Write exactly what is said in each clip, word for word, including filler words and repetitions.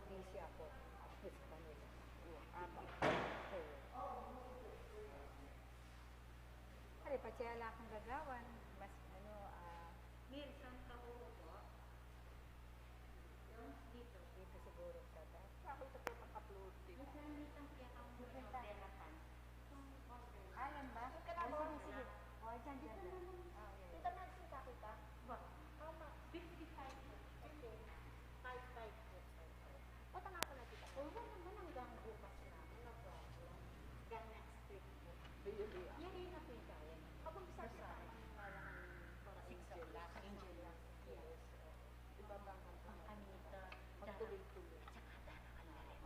Busy ako. Busy kami. Pare, patsya la kung gagawan, mas, ano, ah, Mir, saan ka kukuha? Dito. Dito siguro sa taas. Ako ito po naka-upload, di ba? Minsan dito ang pinaka-, Ah, yan ba? Doon ka na. Oh, sige, sige. Oh, dyan, dyan, dyan. Ah, okay. Kita na, kita, kita. Ba? Tama. Fifty-five. Okay. Five, five, five, five, five. Punta nga ako na kita. O, wala naman, hanggang bukas na. Wala problem. Hanggang next week. Ayun, ayun. Yan, yun ang pinta, yan. Kapag sa akin, parang para Angel. Angel. Yes. Ibabang ang Ang kanita. Magtuloy-tuloy. At saka darakan na rin.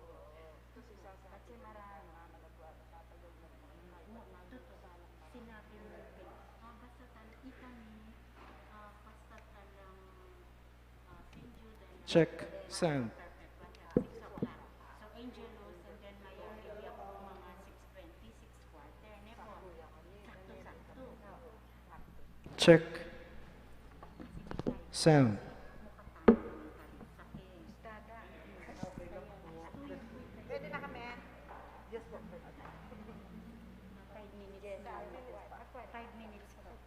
Oo. Kasi sasabi Kasi ko, marami. Mama, nagwa-, nagpapaloob na rin ako. Kahit Mo, na tuto. Sana pa. Sinabi mo, ah, basta tal-, itami, ah, basta talang, ah, Saint Jude and Check. Magdalena, Sound. Perfect. Six o'clock. So, Angelus and then Maria, Maria po, mga six twenty, six quarter, ne po? Sakto-sakto. Check. Sound. Pwede na kami. Yes po. Five minutes na. Five minutes pa po.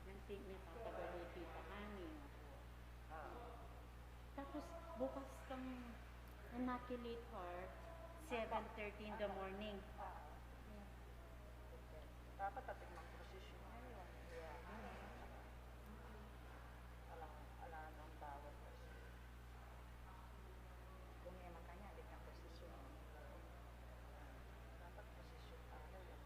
Nang ti-, may tatagal na yung tita Honey. Tapos, bukas kang Immaculate Heart, seven thirty in the morning. Dapat ating magprosesyon ngayon. Alam, alam ng bawat prosesyon. Kung may makanya, ating magprosesyon. Dapat prosesyon tayo.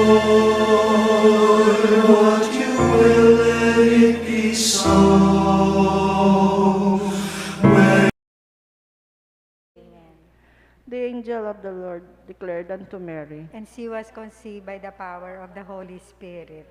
Lord, what you will, let it be so. Amen. The angel of the Lord declared unto Mary. And she was conceived by the power of the Holy Spirit.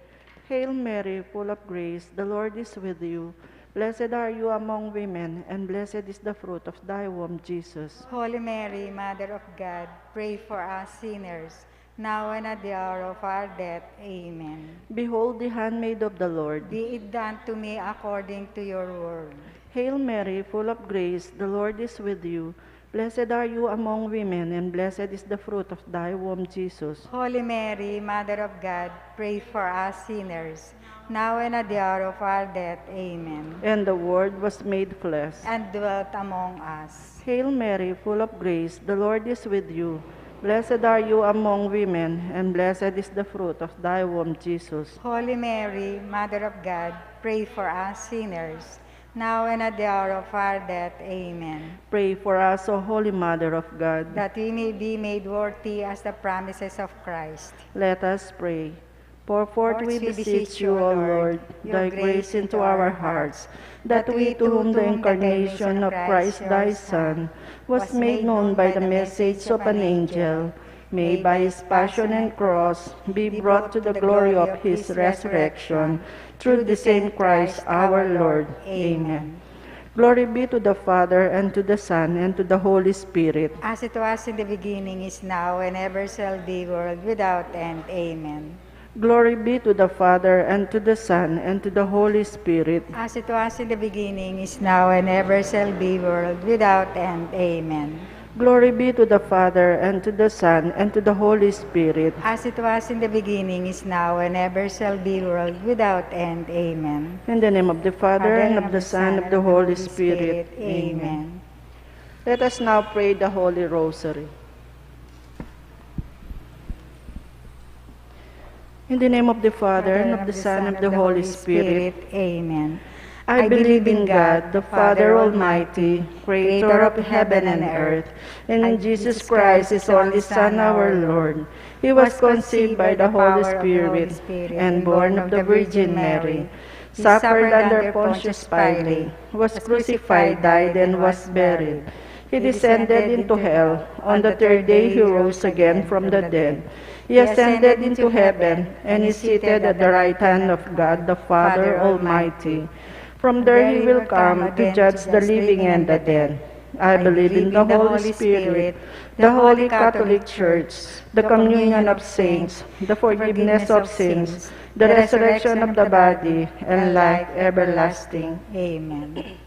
Hail Mary, full of grace, the Lord is with you. Blessed are you among women, and blessed is the fruit of thy womb, Jesus. Holy Mary, Mother of God, pray for us sinners, now and at the hour of our death. Amen. Behold the handmaid of the Lord. Be it done to me according to your word. Hail Mary, full of grace, the Lord is with you. Blessed are you among women, and blessed is the fruit of thy womb, Jesus. Holy Mary, Mother of God, pray for us sinners, now and at the hour of our death. Amen. And the Word was made flesh. And dwelt among us. Hail Mary, full of grace, the Lord is with you. Blessed are you among women, and blessed is the fruit of thy womb, Jesus. Holy Mary, Mother of God, pray for us sinners, now and at the hour of our death. Amen. Pray for us, O Holy Mother of God. That we may be made worthy as the promises of Christ. Let us pray. Pour forth, we beseech you, O Lord, thy grace into our hearts, that we, to whom the incarnation of Christ thy Son was made known by the message of an angel, may by his passion and cross be brought to the glory of his resurrection, through the same Christ our Lord. Amen. Glory be to the Father, and to the Son, and to the Holy Spirit. As it was in the beginning, is now, and ever shall be, world without end. Amen. Glory be to the Father, and to the Son, and to the Holy Spirit. As it was in the beginning, is now, and ever shall be, world without end. Amen. Glory be to the Father, and to the Son, and to the Holy Spirit. As it was in the beginning, is now, and ever shall be, world without end. Amen. In the name of the Father, and of the Son, and of the Holy Spirit. Amen. Let us now pray the Holy Rosary. In the name of the Father, and of the Son, and of the Holy Spirit. Amen. I believe in God, the Father Almighty, creator of heaven and earth, and in Jesus Christ, his only Son, our Lord. He was conceived by the Holy Spirit and born of the Virgin Mary. He suffered under Pontius Pilate, was crucified, died, and was buried. He descended into hell. On the third day he rose again from the dead. He ascended into heaven and is seated at the right hand of God the Father Almighty. From there he will come to judge the living and the dead. I believe in the Holy Spirit, the Holy Catholic Church, the communion of saints, the forgiveness of sins, the resurrection of the body, and life everlasting. Amen.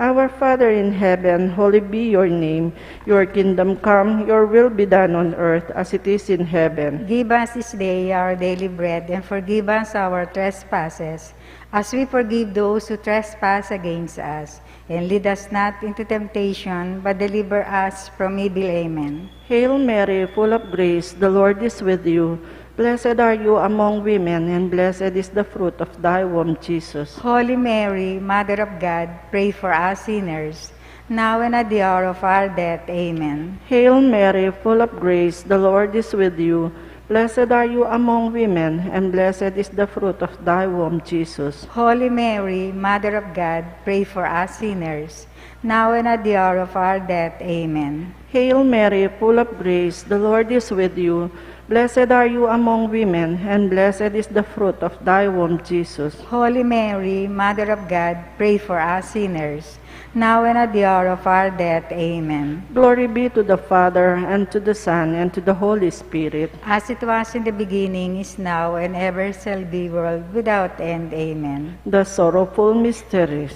Our Father in heaven, holy be your name. Your kingdom come, your will be done on earth as it is in heaven. Give us this day our daily bread, and forgive us our trespasses, as we forgive those who trespass against us. And lead us not into temptation, but deliver us from evil. Amen. Hail Mary, full of grace, the Lord is with you. Blessed are you among women, and blessed is the fruit of thy womb, Jesus. Holy Mary, Mother of God, pray for us sinners, now and at the hour of our death. Amen. Hail Mary, full of grace, the Lord is with you. Blessed are you among women, and blessed is the fruit of thy womb, Jesus. Holy Mary, Mother of God, pray for us sinners, now and at the hour of our death. Amen. Hail Mary, full of grace, the Lord is with you. Blessed are you among women, and blessed is the fruit of thy womb, Jesus. Holy Mary, Mother of God, pray for us sinners, now and at the hour of our death. Amen. Glory be to the Father, and to the Son, and to the Holy Spirit. As it was in the beginning, is now, and ever shall be, world without end. Amen. The sorrowful mysteries.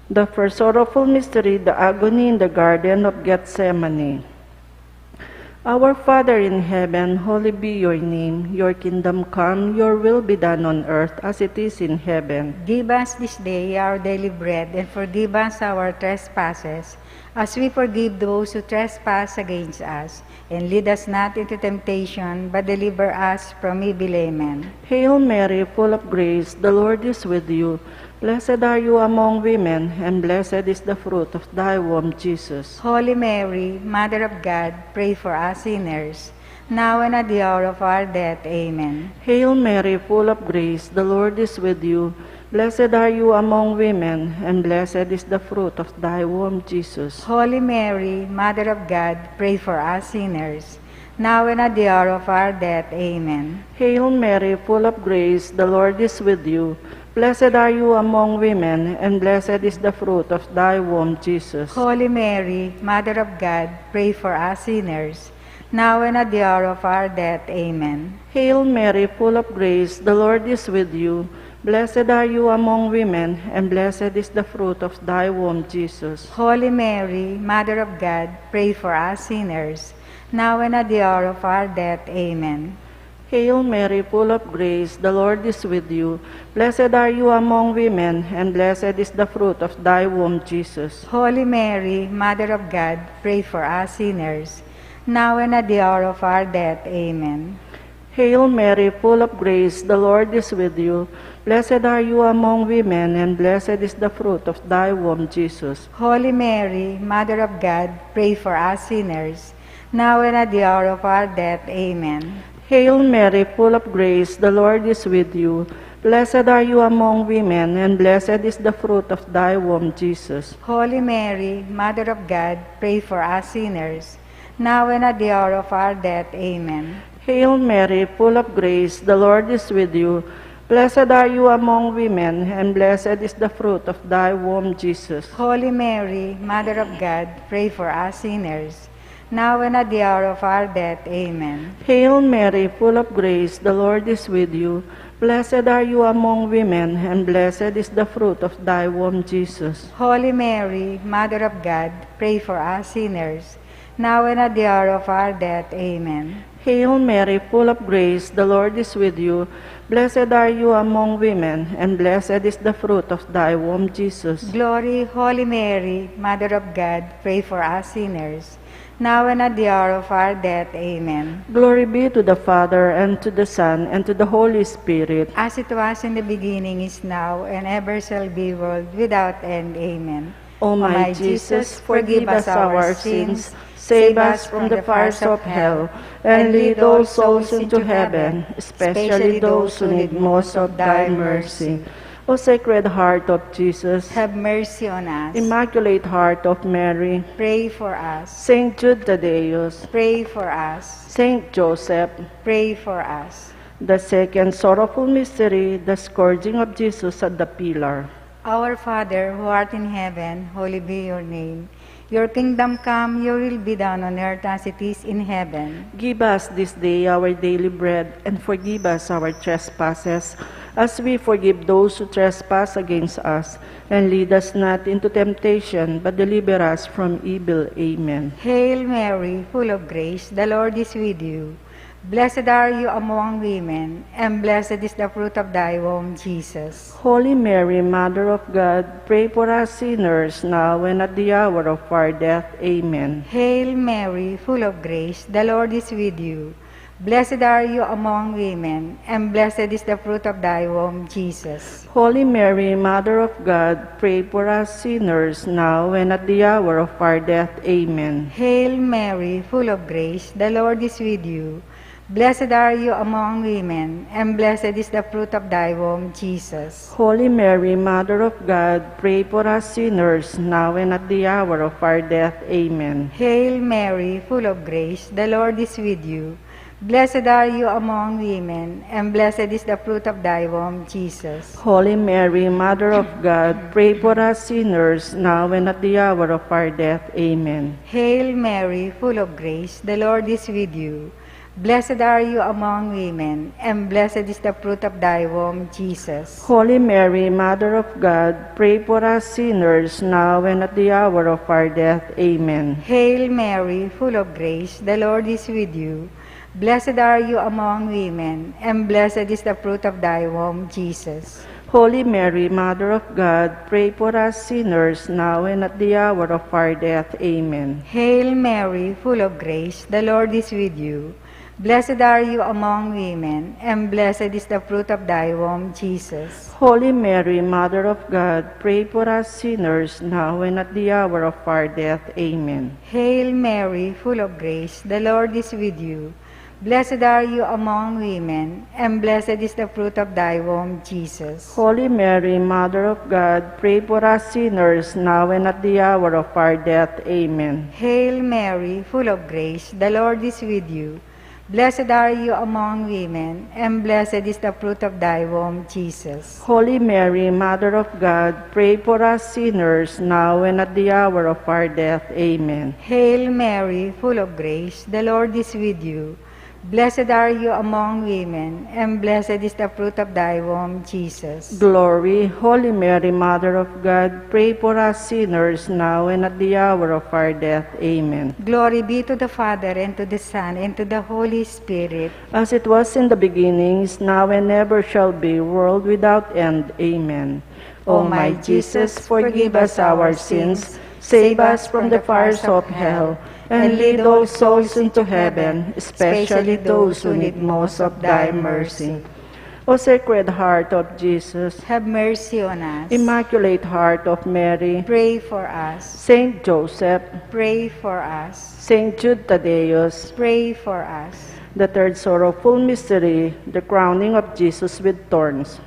The first sorrowful mystery, the agony in the Garden of Gethsemane. Our Father in heaven, holy be your name. Your kingdom come, your will be done on earth as it is in heaven. Give us this day our daily bread, and forgive us our trespasses, as we forgive those who trespass against us. And lead us not into temptation, but deliver us from evil. Amen. Hail Mary, full of grace, the Lord is with you. Blessed are you among women, and blessed is the fruit of thy womb, Jesus. Holy Mary, Mother of God, pray for us sinners, now and at the hour of our death. Amen. Hail Mary, full of grace, the Lord is with you. Blessed are you among women, and blessed is the fruit of thy womb, Jesus. Holy Mary, Mother of God, pray for us sinners, now and at the hour of our death. Amen. Hail Mary, full of grace, the Lord is with you. Blessed are you among women, and blessed is the fruit of thy womb, Jesus. Holy Mary, Mother of God, pray for us sinners, now and at the hour of our death. Amen. Hail Mary, full of grace, the Lord is with you. Blessed are you among women, and blessed is the fruit of thy womb, Jesus. Holy Mary, Mother of God, pray for us sinners, now and at the hour of our death. Amen. Hail Mary, full of grace, the Lord is with you. Blessed are you among women, and blessed is the fruit of thy womb, Jesus. Holy Mary, Mother of God, pray for us sinners, now and at the hour of our death. Amen. Hail Mary, full of grace, the Lord is with you. Blessed are you among women, and blessed is the fruit of thy womb, Jesus. Holy Mary, Mother of God, pray for us sinners, now and at the hour of our death. Amen. Hail Mary, full of grace, the Lord is with you. Blessed are you among women, and blessed is the fruit of thy womb, Jesus. Holy Mary, Mother of God, pray for us sinners, now and at the hour of our death. Amen. Hail Mary, full of grace, the Lord is with you. Blessed are you among women, and blessed is the fruit of thy womb, Jesus. Holy Mary, Mother of God, pray for us sinners, now and at the hour of our death. Amen. Hail Mary, full of grace, the Lord is with you. Blessed are you among women, and blessed is the fruit of thy womb, Jesus. Holy Mary, Mother of God, pray for us sinners, now and at the hour of our death. Amen. Hail Mary, full of grace, the Lord is with you. Blessed are you among women, and blessed is the fruit of thy womb, Jesus. Glory, Holy Mary, Mother of God, pray for us sinners, now and at the hour of our death. Amen. Glory be to the Father, and to the Son, and to the Holy Spirit. As it was in the beginning, is now, and ever shall be, world without end. Amen. O my Jesus, forgive us our sins, save us from the fires of hell, and lead all souls into heaven, especially those who need most of thy mercy. O Sacred Heart of Jesus, have mercy on us. Immaculate Heart of Mary, pray for us. Saint Jude Thaddeus, pray for us. Saint Joseph, pray for us. The second sorrowful mystery, the scourging of Jesus at the pillar. Our Father, who art in heaven, holy be your name. Your kingdom come, your will be done on earth as it is in heaven. Give us this day our daily bread, and forgive us our trespasses, as we forgive those who trespass against us. And lead us not into temptation, but deliver us from evil. Amen. Hail Mary, full of grace, the Lord is with you. Blessed are you among women, and blessed is the fruit of thy womb, Jesus. Holy Mary, Mother of God, pray for us sinners, now and at the hour of our death. Amen. Hail Mary, full of grace, the Lord is with you. Blessed are you among women, and blessed is the fruit of thy womb, Jesus. Holy Mary, Mother of God, pray for us sinners, now and at the hour of our death. Amen. Hail Mary, full of grace, the Lord is with you. Blessed are you among women, and blessed is the fruit of thy womb, Jesus. Holy Mary, Mother of God, pray for us sinners, now and at the hour of our death. Amen. Hail Mary, full of grace, the Lord is with you. Blessed are you among women, and blessed is the fruit of thy womb, Jesus. Holy Mary, Mother of God, pray for us sinners, now and at the hour of our death. Amen. Hail Mary, full of grace, the Lord is with you. Blessed are you among women, and blessed is the fruit of thy womb, Jesus. Holy Mary, Mother of God, pray for us sinners, now and at the hour of our death. Amen. Hail Mary, full of grace, the Lord is with you. Blessed are you among women, and blessed is the fruit of thy womb, Jesus. Holy Mary, Mother of God, pray for us sinners, now and at the hour of our death. Amen. Hail Mary, full of grace, the Lord is with you. Blessed are you among women, and blessed is the fruit of thy womb, Jesus. Holy Mary, Mother of God, pray for us sinners, now and at the hour of our death. Amen. Hail Mary, full of grace, the Lord is with you. Blessed are you among women, and blessed is the fruit of thy womb, Jesus. Holy Mary, Mother of God, pray for us sinners, now and at the hour of our death. Amen. Hail Mary, full of grace, the Lord is with you. Blessed are you among women, and blessed is the fruit of thy womb, Jesus. Holy Mary, Mother of God, pray for us sinners, now and at the hour of our death. Amen. Hail Mary, full of grace, the Lord is with you. Blessed are you among women, and blessed is the fruit of thy womb, Jesus. Glory, Holy Mary, Mother of God, pray for us sinners, now and at the hour of our death. Amen. Glory be to the Father, and to the Son, and to the Holy Spirit. As it was in the beginning, is now, and ever shall be, world without end. Amen. O my Jesus, forgive us our sins, save us from the fires of hell, and lead all souls into heaven, especially those who need most of thy mercy. O Sacred Heart of Jesus, have mercy on us. Immaculate Heart of Mary, pray for us. Saint Joseph, pray for us. Saint Jude Thaddeus, pray for us. The third sorrowful mystery, the crowning of Jesus with thorns.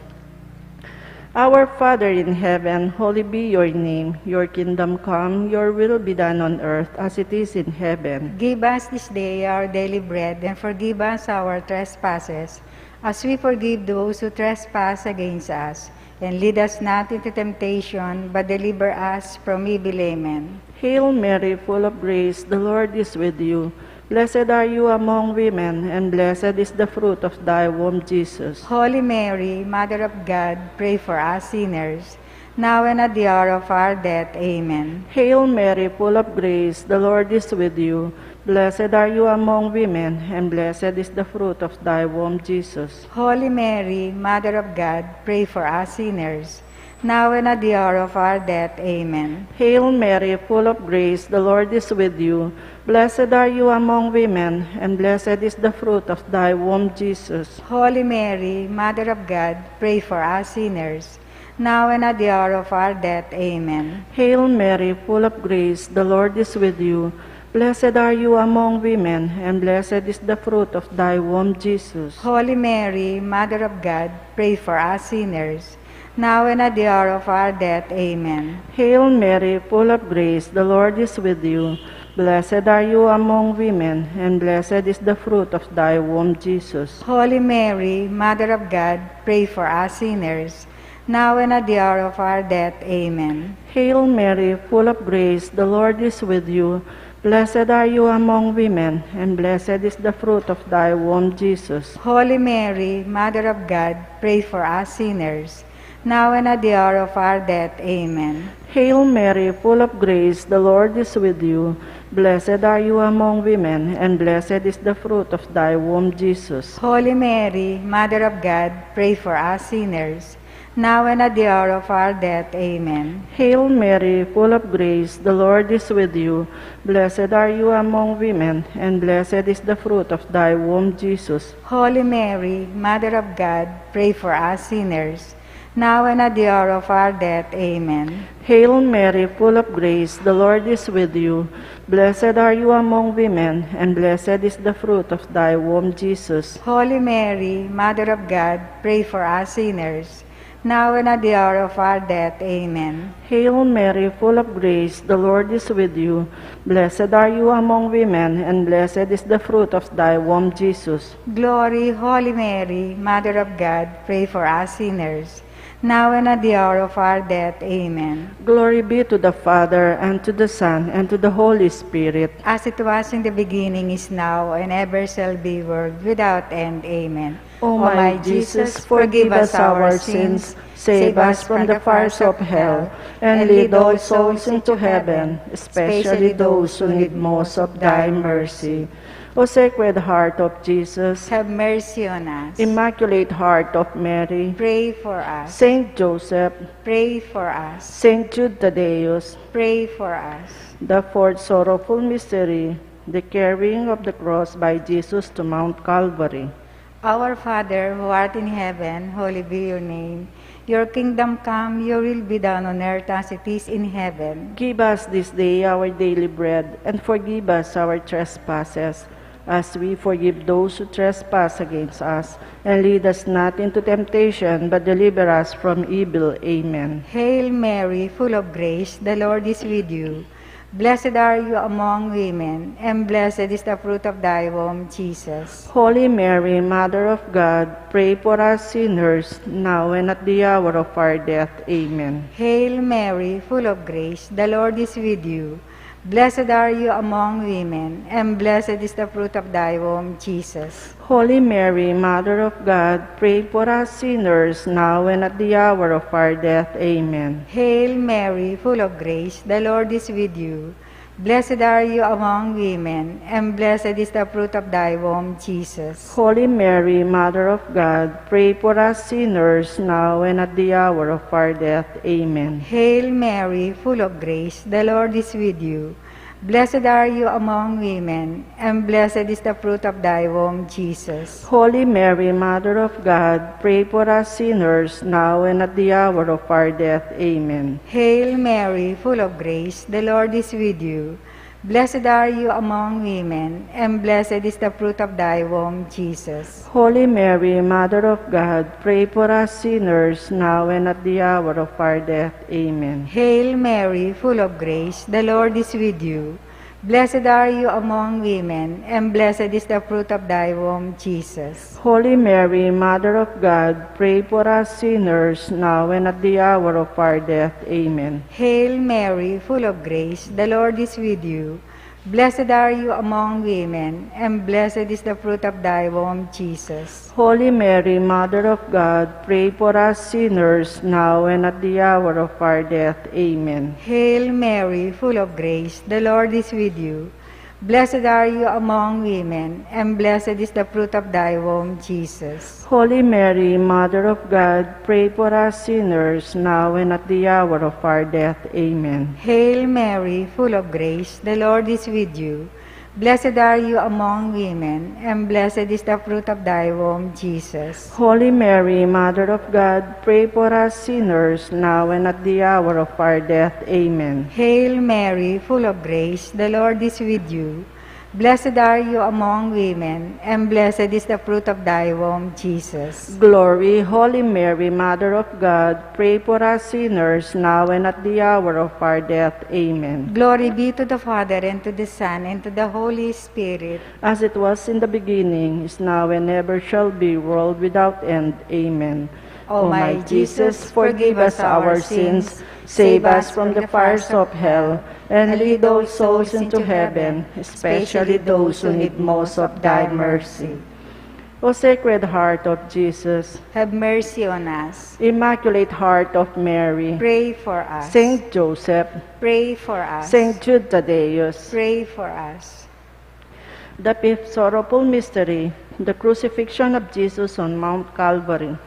Our Father in heaven, holy be your name. Your kingdom come, your will be done on earth as it is in heaven. Give us this day our daily bread, and forgive us our trespasses, as we forgive those who trespass against us. And lead us not into temptation, but deliver us from evil. Amen. Hail Mary, full of grace, the Lord is with you. Blessed are you among women, and blessed is the fruit of thy womb, Jesus. Holy Mary, Mother of God, pray for us sinners, now and at the hour of our death. Amen. Hail Mary, full of grace, the Lord is with you. Blessed are you among women, and blessed is the fruit of thy womb, Jesus. Holy Mary, Mother of God, pray for us sinners, now and at the hour of our death. Amen. Hail Mary, full of grace, the Lord is with you. Blessed are you among women, and blessed is the fruit of thy womb, Jesus. Holy Mary, Mother of God, pray for us sinners, now and at the hour of our death. Amen. Hail Mary, full of grace, the Lord is with you. Blessed are you among women, and blessed is the fruit of thy womb, Jesus. Holy Mary, Mother of God, pray for us sinners, now and at the hour of our death. Amen. Hail Mary, full of grace, the Lord is with you. Blessed are you among women, and blessed is the fruit of thy womb, Jesus. Holy Mary, Mother of God, pray for us sinners, now and at the hour of our death. Amen. Hail Mary, full of grace, the Lord is with you. Blessed are you among women, and blessed is the fruit of thy womb, Jesus. Holy Mary, Mother of God, pray for us sinners, now and at the hour of our death. Amen. Hail Mary, full of grace, the Lord is with you. Blessed are you among women, and blessed is the fruit of thy womb, Jesus. Holy Mary, Mother of God, pray for us sinners, now and at the hour of our death. Amen. Hail Mary, full of grace, the Lord is with you. Blessed are you among women, and blessed is the fruit of thy womb, Jesus. Holy Mary, Mother of God, pray for us sinners, now and at the hour of our death. Amen. Hail Mary, full of grace, the Lord is with you. Blessed are you among women, and blessed is the fruit of thy womb, Jesus. Holy Mary, Mother of God, pray for us sinners, now and at the hour of our death. Amen. Hail Mary, full of grace, the Lord is with you. Blessed are you among women, and blessed is the fruit of thy womb, Jesus. Glory, Holy Mary, Mother of God, pray for us sinners, now and at the hour of our death. Amen. Glory be to the Father, and to the Son, and to the Holy Spirit. As it was in the beginning, is now, and ever shall be, world without end. Amen. O my Jesus, forgive us our sins, save us from the fires of hell, and lead all souls into heaven, especially those who need most of thy mercy. O Sacred Heart of Jesus, have mercy on us. Immaculate Heart of Mary, pray for us. Saint Joseph, pray for us. Saint Jude Thaddeus, pray for us. The fourth sorrowful mystery, the carrying of the cross by Jesus to Mount Calvary. Our Father, who art in heaven, holy be your name. Your kingdom come, your will be done on earth as it is in heaven. Give us this day our daily bread, and forgive us our trespasses, as we forgive those who trespass against us. And lead us not into temptation, but deliver us from evil. Amen. Hail Mary, full of grace, the Lord is with you. Blessed are you among women, and blessed is the fruit of thy womb, Jesus. Holy Mary, Mother of God, pray for us sinners, now and at the hour of our death. Amen. Hail Mary, full of grace, the Lord is with you. Blessed are you among women, and blessed is the fruit of thy womb, Jesus. Holy Mary, Mother of God, pray for us sinners, now and at the hour of our death. Amen. Hail Mary, full of grace, the Lord is with you. Blessed are you among women, and blessed is the fruit of thy womb, Jesus. Holy Mary, Mother of God, pray for us sinners, now and at the hour of our death. Amen. Hail Mary, full of grace, the Lord is with you. Blessed are you among women, and blessed is the fruit of thy womb, Jesus. Holy Mary, Mother of God, pray for us sinners, now and at the hour of our death. Amen. Hail Mary, full of grace, the Lord is with you. Blessed are you among women, and blessed is the fruit of thy womb, Jesus. Holy Mary, Mother of God, pray for us sinners, now and at the hour of our death. Amen. Hail Mary, full of grace, the Lord is with you. Blessed are you among women, and blessed is the fruit of thy womb, Jesus. Holy Mary, Mother of God, pray for us sinners, now and at the hour of our death. Amen. Hail Mary, full of grace, the Lord is with you. Blessed are you among women, and blessed is the fruit of thy womb, Jesus. Holy Mary, Mother of God, pray for us sinners, now and at the hour of our death. Amen. Hail Mary, full of grace, the Lord is with you. Blessed are you among women, and blessed is the fruit of thy womb, Jesus. Holy Mary, Mother of God, pray for us sinners, now and at the hour of our death. Amen. Hail Mary, full of grace, the Lord is with you. Blessed are you among women, and blessed is the fruit of thy womb, Jesus. Holy Mary, Mother of God, pray for us sinners, now and at the hour of our death. Amen. Hail Mary, full of grace, the Lord is with you. Blessed are you among women, and blessed is the fruit of thy womb, Jesus. Glory, Holy Mary, Mother of God, pray for us sinners, now and at the hour of our death. Amen. Glory be to the Father, and to the Son, and to the Holy Spirit. As it was in the beginning, is now, and ever shall be, world without end. Amen. O my Jesus, forgive us our sins, save us from the fires of hell, and lead all souls into heaven, especially those who need most of thy mercy. O Sacred Heart of Jesus, have mercy on us. Immaculate Heart of Mary, pray for us. Saint Joseph, pray for us. Saint Jude Thaddeus, pray for us. The fifth sorrowful mystery, the crucifixion of Jesus on Mount Calvary.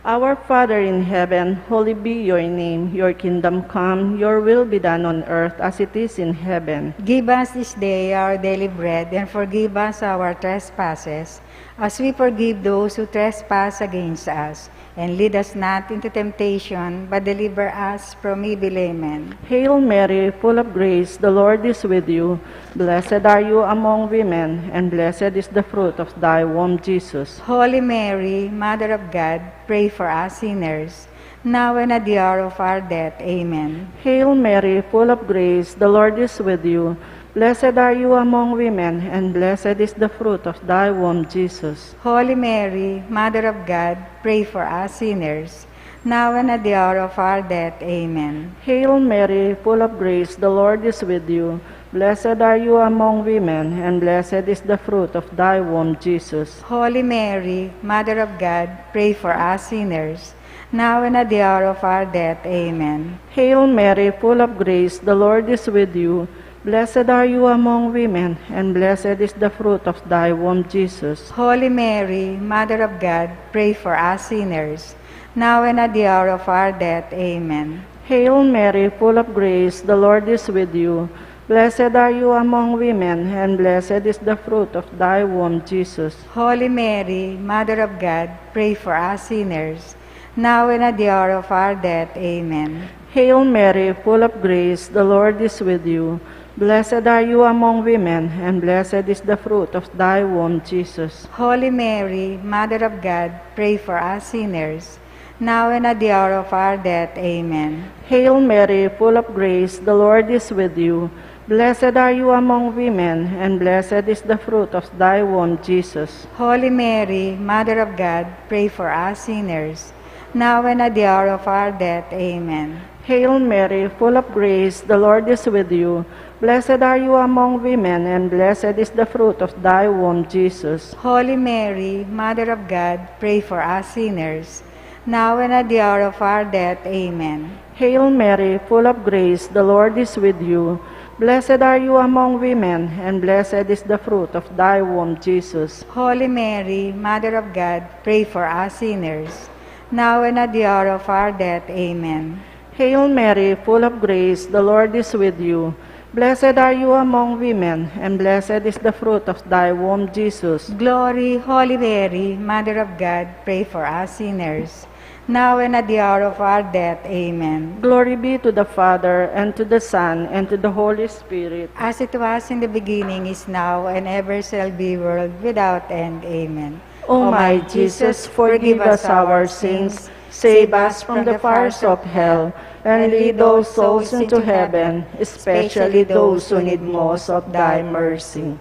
Our Father in heaven, holy be your name. Your kingdom come, your will be done on earth as it is in heaven. Give us this day our daily bread, and forgive us our trespasses, as we forgive those who trespass against us. And lead us not into temptation, but deliver us from evil. Amen. Hail Mary, full of grace, the Lord is with you. Blessed are you among women, and blessed is the fruit of thy womb, Jesus. Holy Mary, Mother of God, pray for us sinners, now and at the hour of our death. Amen. Hail Mary, full of grace, the Lord is with you. Blessed are you among women, and blessed is the fruit of thy womb, Jesus. Holy Mary, Mother of God, pray for us sinners, now and at the hour of our death. Amen. Hail Mary, full of grace, the Lord is with you. Blessed are you among women, and blessed is the fruit of thy womb, Jesus. Holy Mary, Mother of God, pray for us sinners, now and at the hour of our death. Amen. Hail Mary, full of grace, the Lord is with you. Blessed are you among women, and blessed is the fruit of thy womb, Jesus. Holy Mary, Mother of God, pray for us sinners, now and at the hour of our death. Amen. Hail Mary, full of grace, the Lord is with you. Blessed are you among women, and blessed is the fruit of thy womb, Jesus. Holy Mary, Mother of God, pray for us sinners, now and at the hour of our death. Amen. Hail Mary, full of grace, the Lord is with you. Blessed are you among women, and blessed is the fruit of thy womb, Jesus. Holy Mary, Mother of God, pray for us sinners, now and at the hour of our death. Amen. Hail Mary, full of grace, the Lord is with you. Blessed are you among women, and blessed is the fruit of thy womb, Jesus. Holy Mary, Mother of God, pray for us sinners, now and at the hour of our death. Amen. Hail Mary, full of grace, the Lord is with you. Blessed are you among women, and blessed is the fruit of thy womb, Jesus. Holy Mary, Mother of God, pray for us sinners, now and at the hour of our death. Amen. Hail Mary, full of grace, the Lord is with you. Blessed are you among women, and blessed is the fruit of thy womb, Jesus. Holy Mary, Mother of God, pray for us sinners, now and at the hour of our death. Amen. Hail Mary, full of grace, the Lord is with you. Blessed are you among women, and blessed is the fruit of thy womb, Jesus. Glory, Holy Mary, Mother of God, pray for us sinners, Now and at the hour of our death. Amen. Glory be to the Father, and to the Son, and to the Holy Spirit. As it was in the beginning, is now, and ever shall be, world without end. Amen. O my Jesus, forgive us our sins, save us from the fires of hell, and lead all souls into heaven, especially those who need most of thy mercy.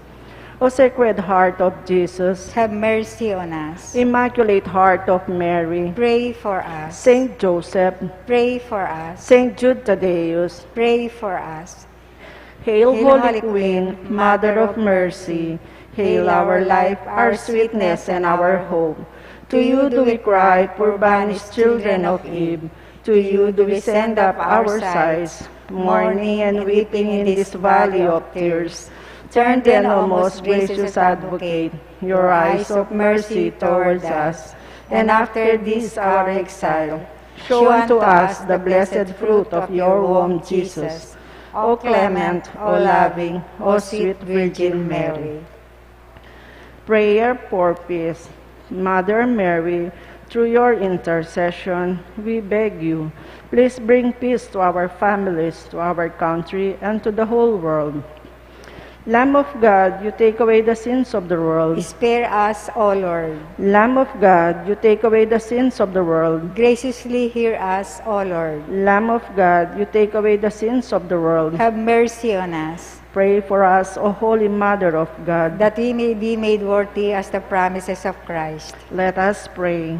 O Sacred Heart of Jesus, have mercy on us. Immaculate Heart of Mary, pray for us. Saint Joseph, pray for us. Saint Jude Thaddeus, pray for us. Hail, Hail, Holy Holy Queen, Queen, Mother of Mercy, hail our life, our sweetness, and our hope. To you do we cry, poor banished children of Eve. To you do we send up our sighs, mourning and weeping in this valley of tears. Turn then, O most gracious Advocate, your eyes of mercy towards us, and after this our exile, show unto us the blessed fruit of your womb, Jesus. O clement, O loving, O sweet Virgin Mary. Prayer for peace. Mother Mary, through your intercession, we beg you, please bring peace to our families, to our country, and to the whole world. Lamb of God, you take away the sins of the world. Spare us, O Lord. Lamb of God, you take away the sins of the world. Graciously hear us, O Lord. Lamb of God, you take away the sins of the world. Have mercy on us. Pray for us, O Holy Mother of God, that we may be made worthy as the promises of Christ. Let us pray.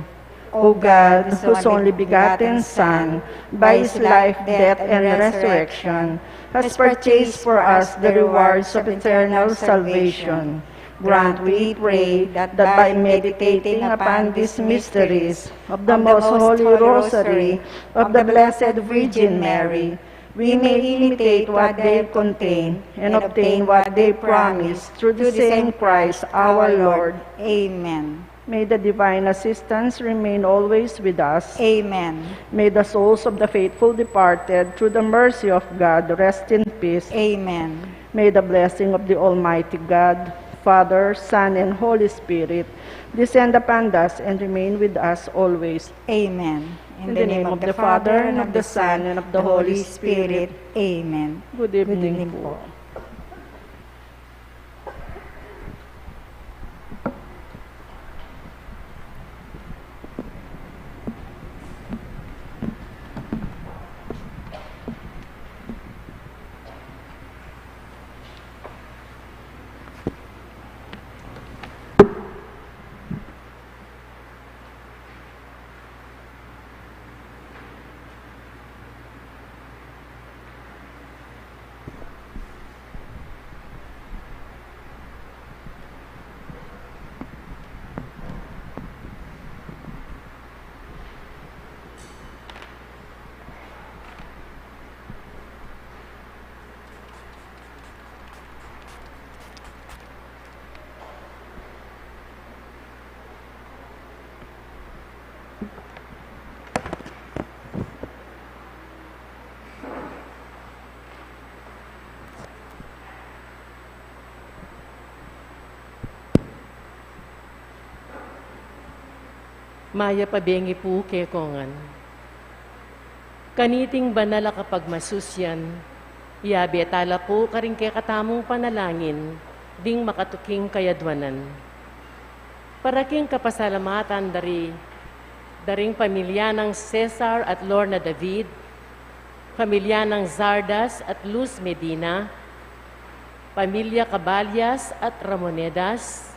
O God, whose only begotten Son, by his life, death, and resurrection, has purchased for us the rewards of eternal salvation, grant, we pray, that by meditating upon these mysteries of the most holy Rosary of the Blessed Virgin Mary, we may imitate what they contain and obtain what they promise, through the same Christ our Lord. Amen. May the divine assistance remain always with us. Amen. May the souls of the faithful departed, through the mercy of God, rest in peace. Amen. May the blessing of the Almighty God, Father, Son, and Holy Spirit, descend upon us and remain with us always. Amen. In the name of the Father, and of the Son, and of the Holy Spirit. Amen. Good evening po. Mayap a bengi pu kekongan. Kaniting banal a kapagmasusyan, yabe tala pu karing kekatamung panalangin ding makatuking kayadwanan. Para king kapasalamatan dari, daring pamilya nang Cesar at Lorna David, pamilya nang Zardas at Luz Medina, pamilya Caballas at Ramonedas,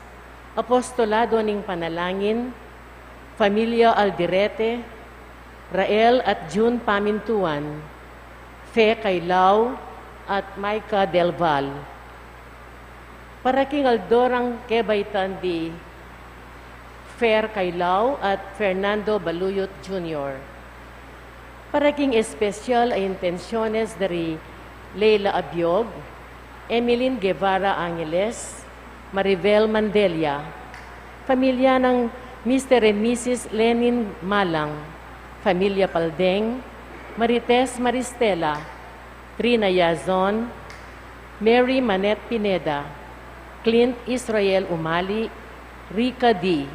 Apostolado ning Panalangin, pamilya Alderete, Rael at June Pamintuan, Fe Kailau at Micah Del Val. Para king aldo rang kebaitan di Fer Kailau at Fernando Baluyot Junior. Para king espesyal a intensyones dari Leila Abiog, Emeline Guevara Angeles, Maribel Mandela, pamilya nang Mister and Missus Lenin Malang, pamilya Paldeng, Marites Maristela, Trina Yazon, Mary Manette Pineda, Clint Israel Umali, Rica D,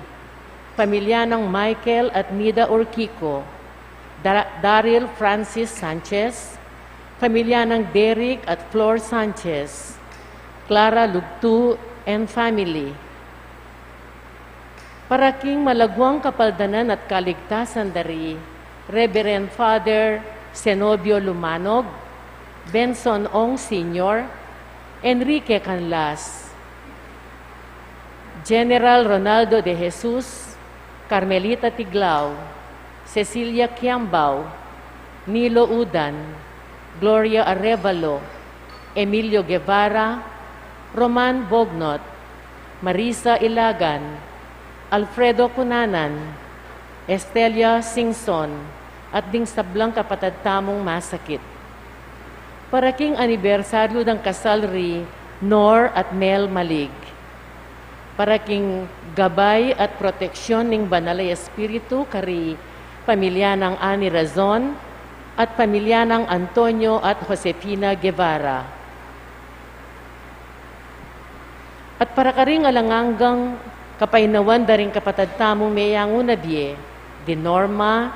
Pamilya nang Michael at Nida Urquico, Dar-, Daryl Francis Sanchez, pamilya nang Derek at Flor Sanchez, Clara Lugtu and family. Para king malaguang kapaldanan at kaligtasan da ri Reverend Father Zenobio Lumanog, Benson Ong Senior, Enrique Canlas, General Ronaldo de Jesus, Carmelita Tiglao, Cecilia Kiambao, Nilo Udan, Gloria Arevalo, Emilio Guevara, Roman Bognot, Marisa Ilagan, Alfredo Cunanan, Estelia Singson, at ding sablang kapatad tamung masakit. Para king anibersaryu dang kasal ri Nor at Mel Malig. Para king gabay at proteksyon ning Banal a Espiritu kari pamilya nang Ani Razon at pamilya nang Antonio at Josefina Guevara. At para karing alang anggang kapaynawan da ring kapatad tamung meyangu na bie, di Norma,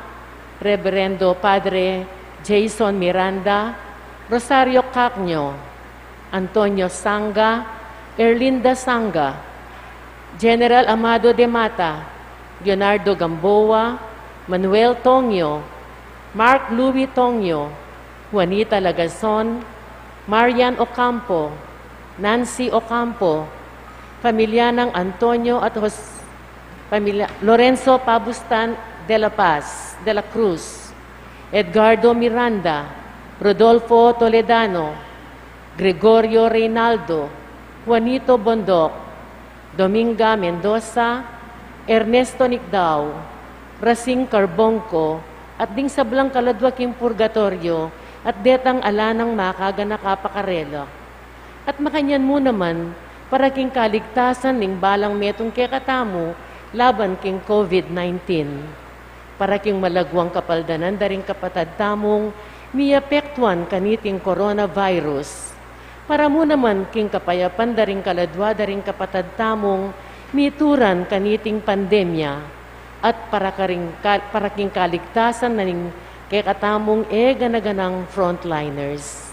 Reverendo Padre Jason Miranda, Rosario Cacño, Antonio Sanga, Erlinda Sanga, General Amado de Mata, Leonardo Gamboa, Manuel Tongyo, Mark Louis Tongyo, Juanita Lagazon, Marian Ocampo, Nancy Ocampo, pamilya nang Antonio at Jos-, pamilya, Lorenzo Pabustan de la Paz, de la Cruz, Edgardo Miranda, Rodolfo Toledano, Gregorio Reynaldo, Juanito Bondoc, Dominga Mendoza, Ernesto Nicdao, Racing Carbonco, at ding sablang kaladwa king purgatoryo, at detang ala nang makaganaka pa karela. At makanyan mu naman, para king kaligtasan ning balang metung kekatamu laban king COVID nineteen. Para king malaguang kapaldanan da ring kapatad tamung miapektuan kaniting coronavirus. Para mu naman king kapayapan da ring kaladwa da ring kapatad tamung mituran kaniting pandemya. At para karing ka-, para king kaligtasan na ning kekatamung e gana-ganang frontliners.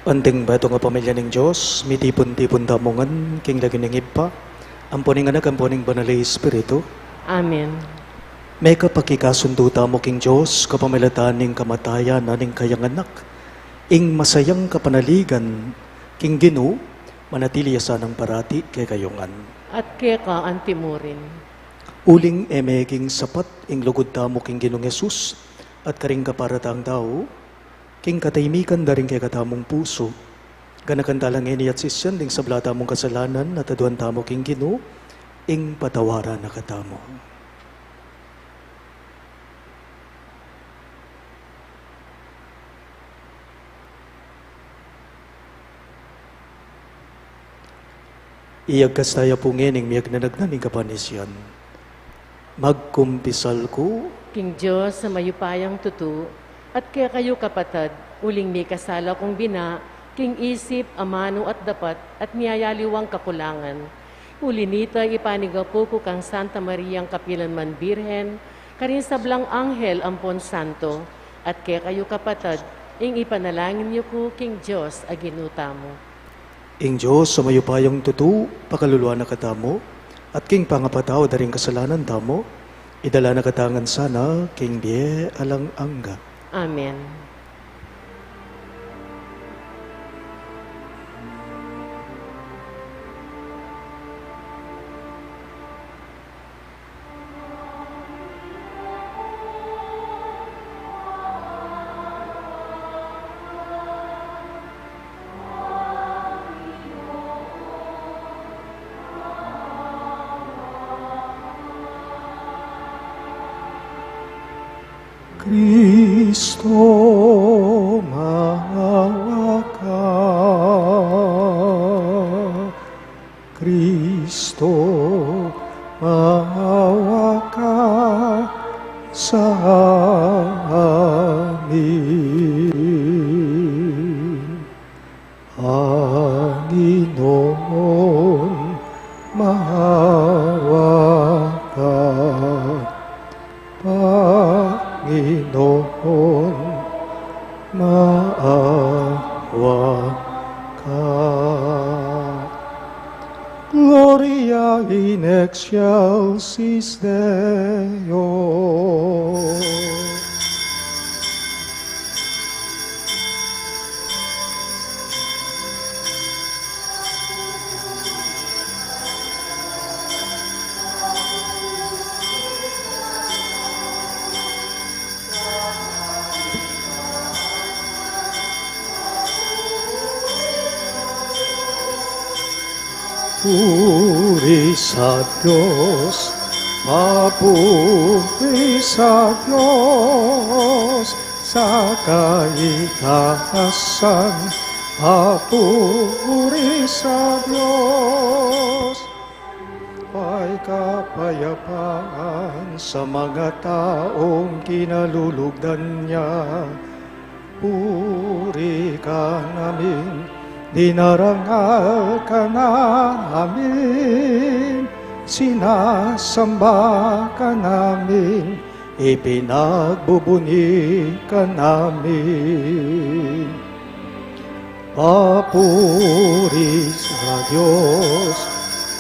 Anting bayu nga pamilya ning Dios, mitipun-tipun tamu ngan king lagyu ning Ibpa, ampo ning Anak, ampo ning Banal a Espiritu. Amen. Mekap a kikasundu tamu king Dios kapamilatan ning kamatayan na ning kayang Anak, ing masayang kapanaligan king Ginu, manatili ya sanang parati kekayu ngan. At keka antimurin. Uling e meging sapat ing lugud tamu king Ginung Jesus, at karing kaparang tau, king katahimikan da ring kekatamung pusu, ganakan tala ngeni at sisian ding sabla tamung kasalanan, at aduan tamu king Ginu, ing patawaran na katamu. Iyagkas taya pu ngening miyagnanagnan ning kapanisian. Magkumpisal ku king Dios a mayupayang tutu, at kekayu kapatad, uling mikasala kung bina, king isip, amanu at dapat, at miyayaliwang kakulangan. Uli nita, ipanigapu ku kang Santa Mariang kapilan man Birhen, karing sablang anghel ampon santo, at kekayu kapatad, ing ipanalangin yu ku king Dios a Ginu tamu. Ing Dios a mayupayang tutu, pakaluluan na katamu, at king pangapatawad da ring kasalanan tamu, idala na katamu ngan sana king bie alang angga. Amen. Kristo, maawa ka. Kristo, maawa ka sa amin. Panginoon, maawa ka. Panginoon, maawa ka. Gloria in excelsis Deo. Papuri sa Dios, papuri sa Dios, sa kaitaasan, papuri sa Dios. Ay kapayapaan sa mga taong kinalulugdan niya. Puri ka namin, dinarangal ka namin, sinasamba ka namin, ipinagbubuni ka namin. Papuri sa Dios,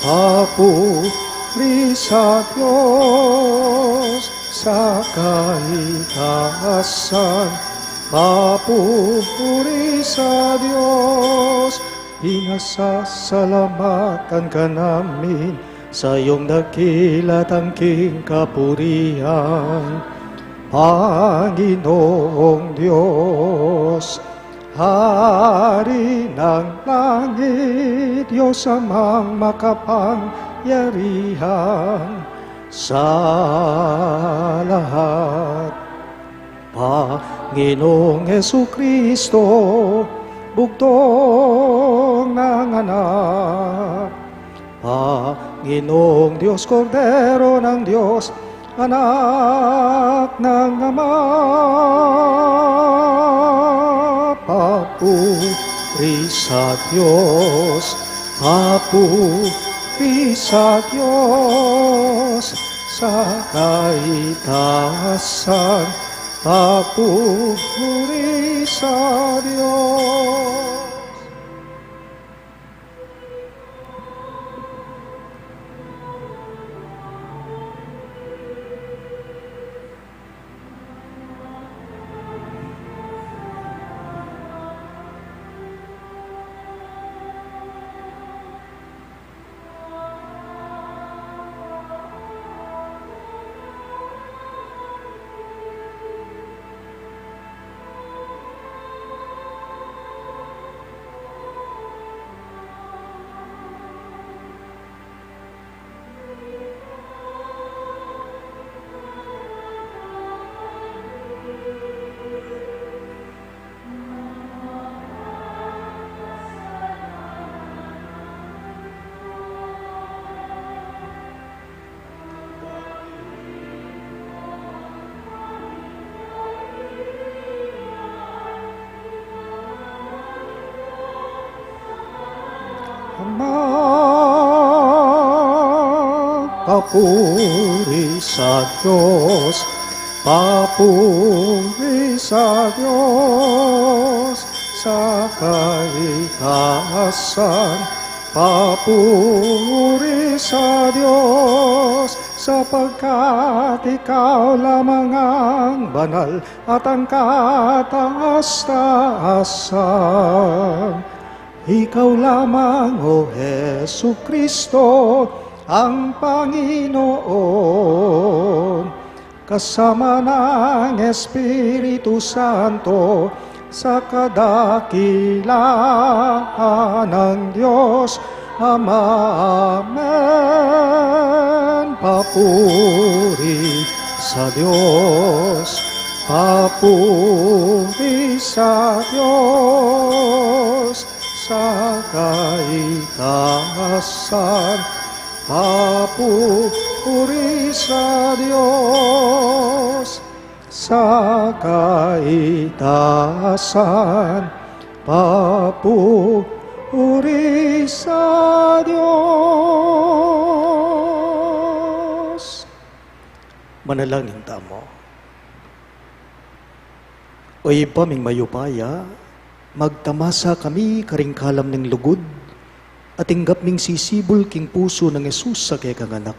papuri sa Dios, sa kaitaasan, papuri sa Dios. Pinasasalamatan ka namin sa iyong dakilang angking kapurian, Panginoong Dios, Hari ng langit, Diyos Amang makapangyarihan sa lahat. Panginoong Jesucristo, bugtong ng anak. Panginoong Diyos, Kordero ng Diyos, Anak ng Ama. Papuri sa Diyos, papuri sa Diyos, sa kaitaasan, papuri sa Diyos. Papuri sa Dios, papuri sa Dios, sa kaitaasan. Papuri sa Dios, sapagkat ikaw lamang ang banal at ang kataas-taasan. Ikaw lamang, O Jesucristo, ang Panginoon, kasama ng Espiritu Santo, sa kadakilaan ng Diyos Ama. Amen. Papuri sa Diyos, papuri sa Diyos, sa kaitaasan, papuri sa Diyos, sa kaitaasan, papuri sa Diyos. Manalangin tamu. O Ibpa ming mayupaya, magtamasa kami karing kalam ning lugud, at tinggap ming sisibul king pusu nang Jesus a kekang Anak.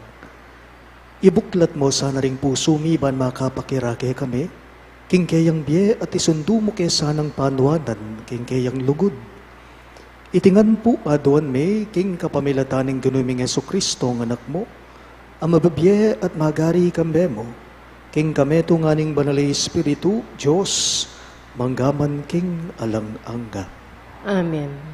Ibuklat mu sana ring pusu mi ban makapakirake kami king keyang bie at isundu mu ke sanang panuanan king keyang lugud. Iti ngan pu aduan mi king kapamilatan ning Ginu ming Jesucristo nga Anak mu, a mabibie at magari kambe mu, king kametungan ning Banal a Espiritu, Dios, mangga man king alang angga. Amen.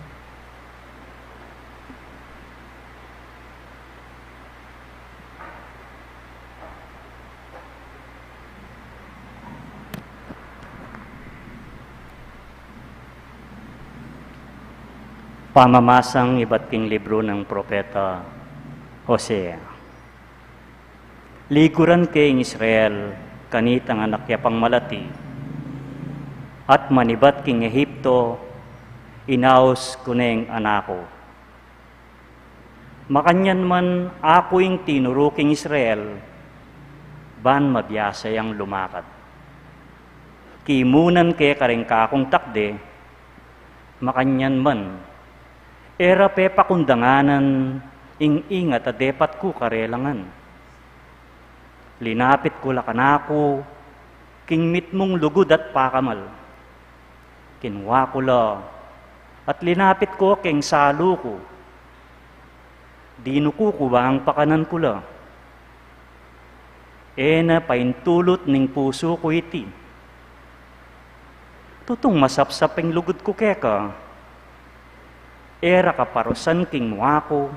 Pamamasang ibat king libru nang propeta Hosea. Liguran ke ing Israel, kanitang anak ya pang malati, at manibat king Ehipto, inaus ku neng anak ku. Makanyan man aku ing tinuru king Israel, ban mabiasa yang lumakat. Kimunan ke karing kakung takde, makanyan man, e ra pepakundanganan ing ingat a depat ku karelangan. Linapit ku la kanaku king mitmung lugud at pakamal. Kinua ku la at linapit ku king salu ku. Dinuku ku bang pakanan ku la. E na paintulut ning pusu ku iti. Tutung masapsap ing lugud ku keka. E ra kaparusan king mua ku.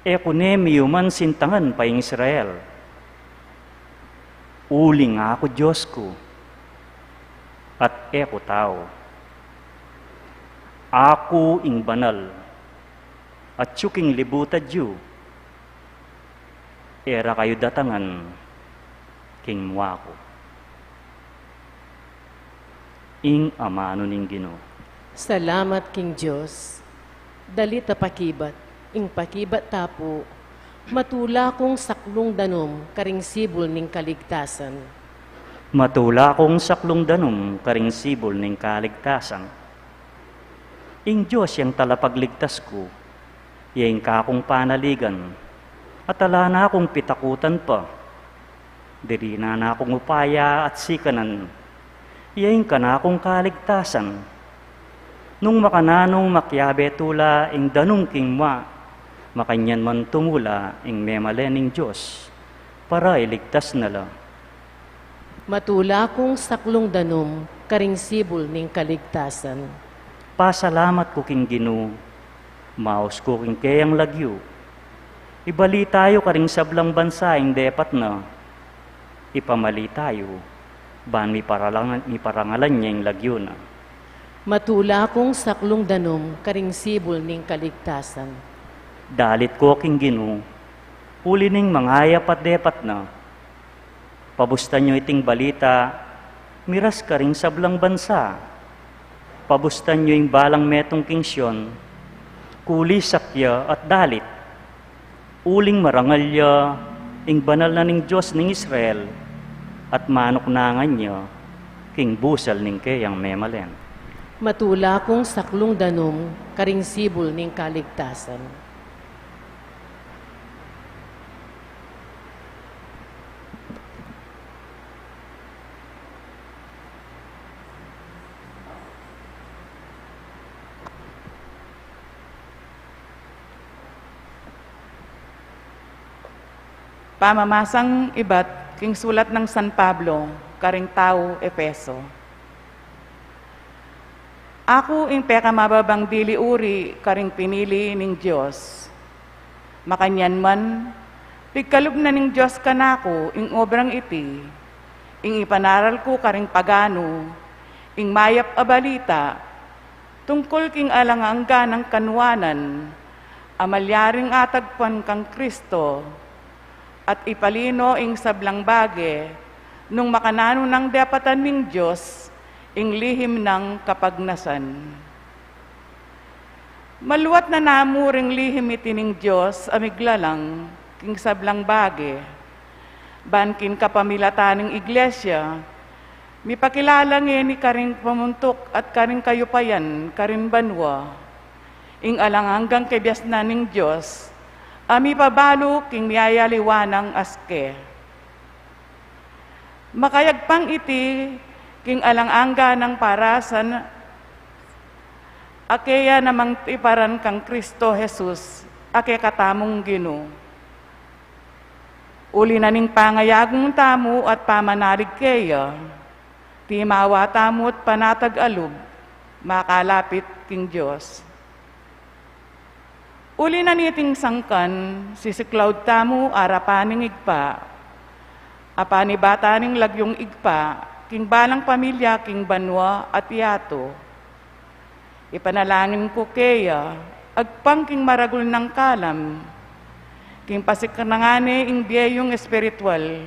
E ku ne miyuman sintangan pa ing Israel. Uling aku Dios ku, at e ku tau. Aku ing banal, atyu king libutan yu. E ra kayu datangan king mua ku. Ing amanu ning Ginu. Salamat king Dios. Dalit a pakibat, ing pakibat ta pu, matula kung saklung danum karing sibul ning kaligtasan. Matula kung saklung danum karing sibul ning kaligtasan. Ing Dios yang talapagligtas ku, ya ing kakung panaligan, at ala na kung pitakutan pa. Dirinan na kung upaya at sikanan, ya ing kanakung kaligtasan. Nung makananung makiabe tula ing danum king mua, makanyan man tumula ing memalen ning Dios, para iligtas na la. Matula kung saklung danum karing sibul ning kaligtasan. Pasalamat ku king Ginu, maus ku king keyang lagyu. Ibalita yu karing sablang bansa ing depat na. Ipamali tayu, ban miparalangan, miparangalan ya ing lagyu na. Matula kung saklung danum karing sibul ning kaligtasan. Dalit ku king Ginu, uli ning mangayap at depat na. Pabustan yu iting balita, miras karing sablang bansa. Pabustan yu ing balang metung king Sion, kulisak ya at dalit. Uling marangal ya ing banal na ning Dios ning Israel, at manuknangan ya king busal ning keyang memalen. Matula kung saklung danum karing sibul ning kaligtasan. Pamamasang ibat king sulat nang San Pablo karing tau Efeso. Aku ing pekamababang dili uri karing pinili ning Dios. Makanyan man, pigkalub na ning Dios kanaku ing obrang iti, ing ipanaral ku karing paganu ing mayap a balita tungkul king alang angga nang kanuanan a malyaring atagpuan kang Kristo, at ipalino ing sablang bage nung makananu nang depatan ning Dios ing lihim nang kapagnasan. Maluat na namu ring lihim iti ning Dios a miglalang king sablang bage, ban king kapamilatan ning Iglesia, mipakilala ngeni karing pamuntuk at karing kayupayan karin banua ing alang anggang kebiasnan ning Dios a mipabalu king miyayaliwanang aske. Makayagpang iti king alang angga nang parasan a keya namang tiparan kang Kristo Jesus a kekatamung Ginu. Uli na ning pangayagung tamu at pamanalig keya, timawa tamu't panatag a lub makalapit king Dios. Uli na niting sangkan, sisiklaud tamu arapan ning Ibpa, a panibatan ning lagyung Ibpa king balang pamilya king banua at yatu. Ipanalangin ku keya agpang king maragul nang kalam, king pasiknangan ne ing bie yung espiritual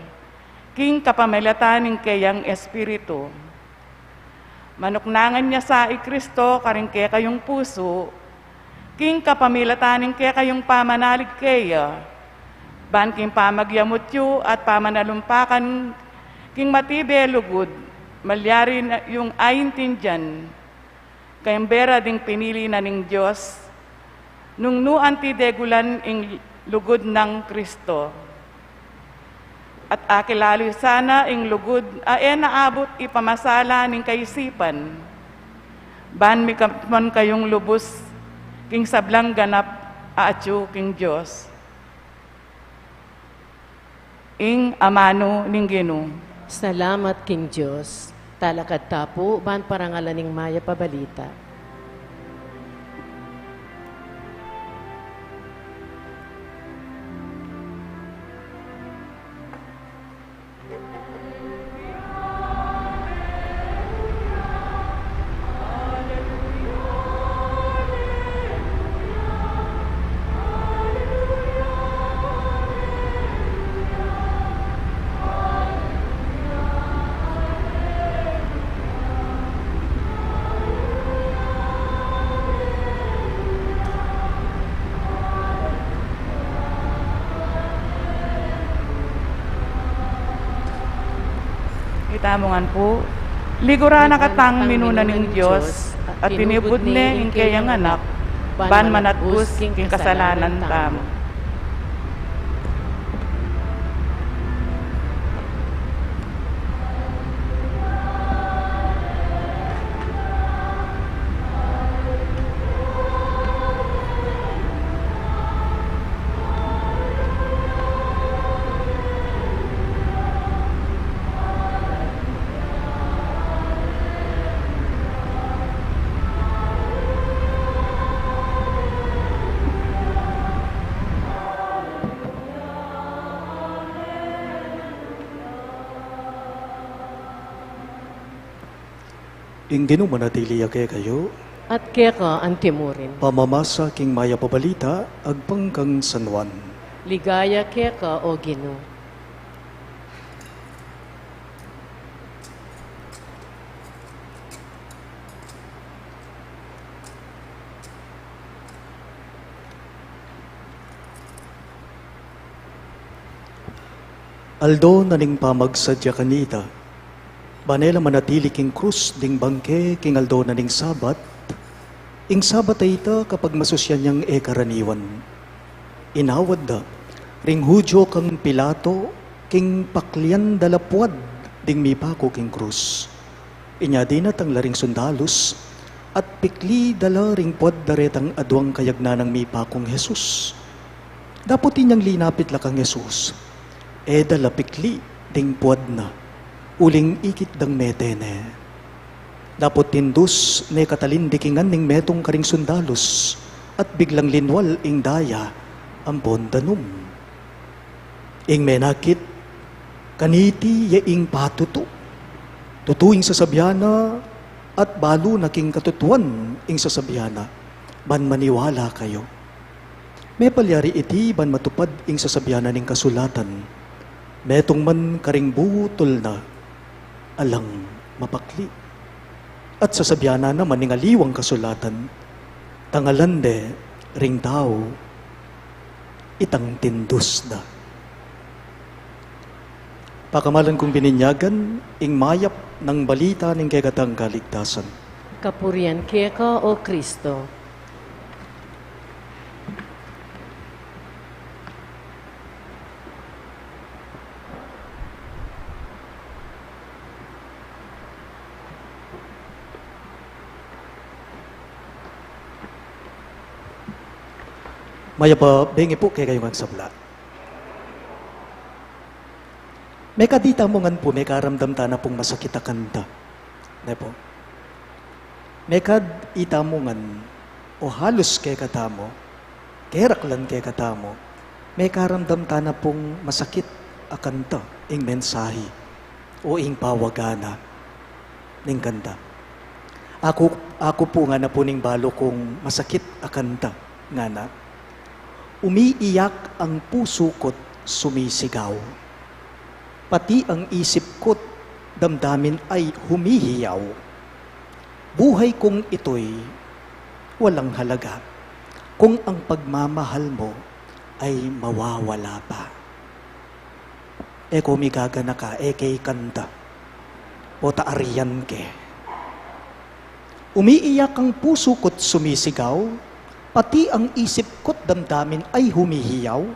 king kapamilatan ning keyang Espiritu. Manuknangan ya sa i Kristo karing kekayung pusu king kapamilatan ning kekayung pamanalig keya, ban king pamagyamut yu at pamanalumpakan king matibe lugud, malyari na yung aintindian kayang bera ding pinili na ning Dios, nung nu anti degulan ing lugud nang Kristo. At akilala yu sana ing lugud a e na abut ipamasala ning kaisipan, ban mikapman kayung lubus king sablang ganap a atyu king Dios. Ing amanu ning Ginu. Salamat king Dios. Talakad ta pu ban parangalan ing mayap a balita. Itamu ngan pu, liguran na katang minuna ning Dios, at tinubud ne ing keyang Anak, ban manatbus king kasalanan tamu. Ing Ginu manatili ya kekayu. At keka antimurin. Pamamasa king mayap a balita agpang kang San Juan. Ligaya keka, O Ginu. Aldo na ning pamagsadya kanita, ban e la manatili king krus ding bangke king aldo na ning Sabat, ing Sabat a ita kapagmasusyan yang e karaniwan. Inawad da ring Hudyo kang Pilato king paklian da la puad ding mipaku king krus. Inya dinatang la ring sundalus, at pikli da la ring puad da retang aduang kayagnan nang mipakung Jesus. Dapot inyang linapit la kang Jesus, e da la pikli ding puad na, uling ikit dang mete ne. Dapot tindus ne katalin dikingan ning metung karing sundalus, at biglang linwal ing daya ampon danum. Ing menakit kaniti ya ing patutu. Tutu ing sasabian na, at balu na king katutuan ing sasabian na, ban maniwala kayu. Mepalyari iti ban matupad ing sasabian na ning kasulatan, metung man karing butul na, alang mapakli. At sasabian na naman ning aliwang kasulatan, tangalan de ring tau itang tindus da. Pakamalan kung bininyagan, ing mayap nang balita ning kekatang kaligtasan. Kapurian keka, O Kristo. Mayap a bengi pu kekayu ngan sabla. Mekad ita mu ngan pu, mekaramdam tana pung masakit a kanta. Ne pu? Mekad ita mu ngan, o halus kekatamu, keraklan kekatamu, mekaramdam tana pung masakit a kanta, ing mensahi, o ing pawaga na ning kanta. Aku, aku pu ngana pu ning balu kung masakit a kanta, ngana. Umiiyak ang puso ko't sumisigaw. Pati ang isip ko't damdamin ay humihiyaw. Buhay kong ito'y walang halaga kung ang pagmamahal mo ay mawawala pa. E ko migaganaka, e ke ikanta. Pota arian ke. Umiiyak ang puso ko't sumisigaw, pati ang isip ko't damdamin ay humihiyaw.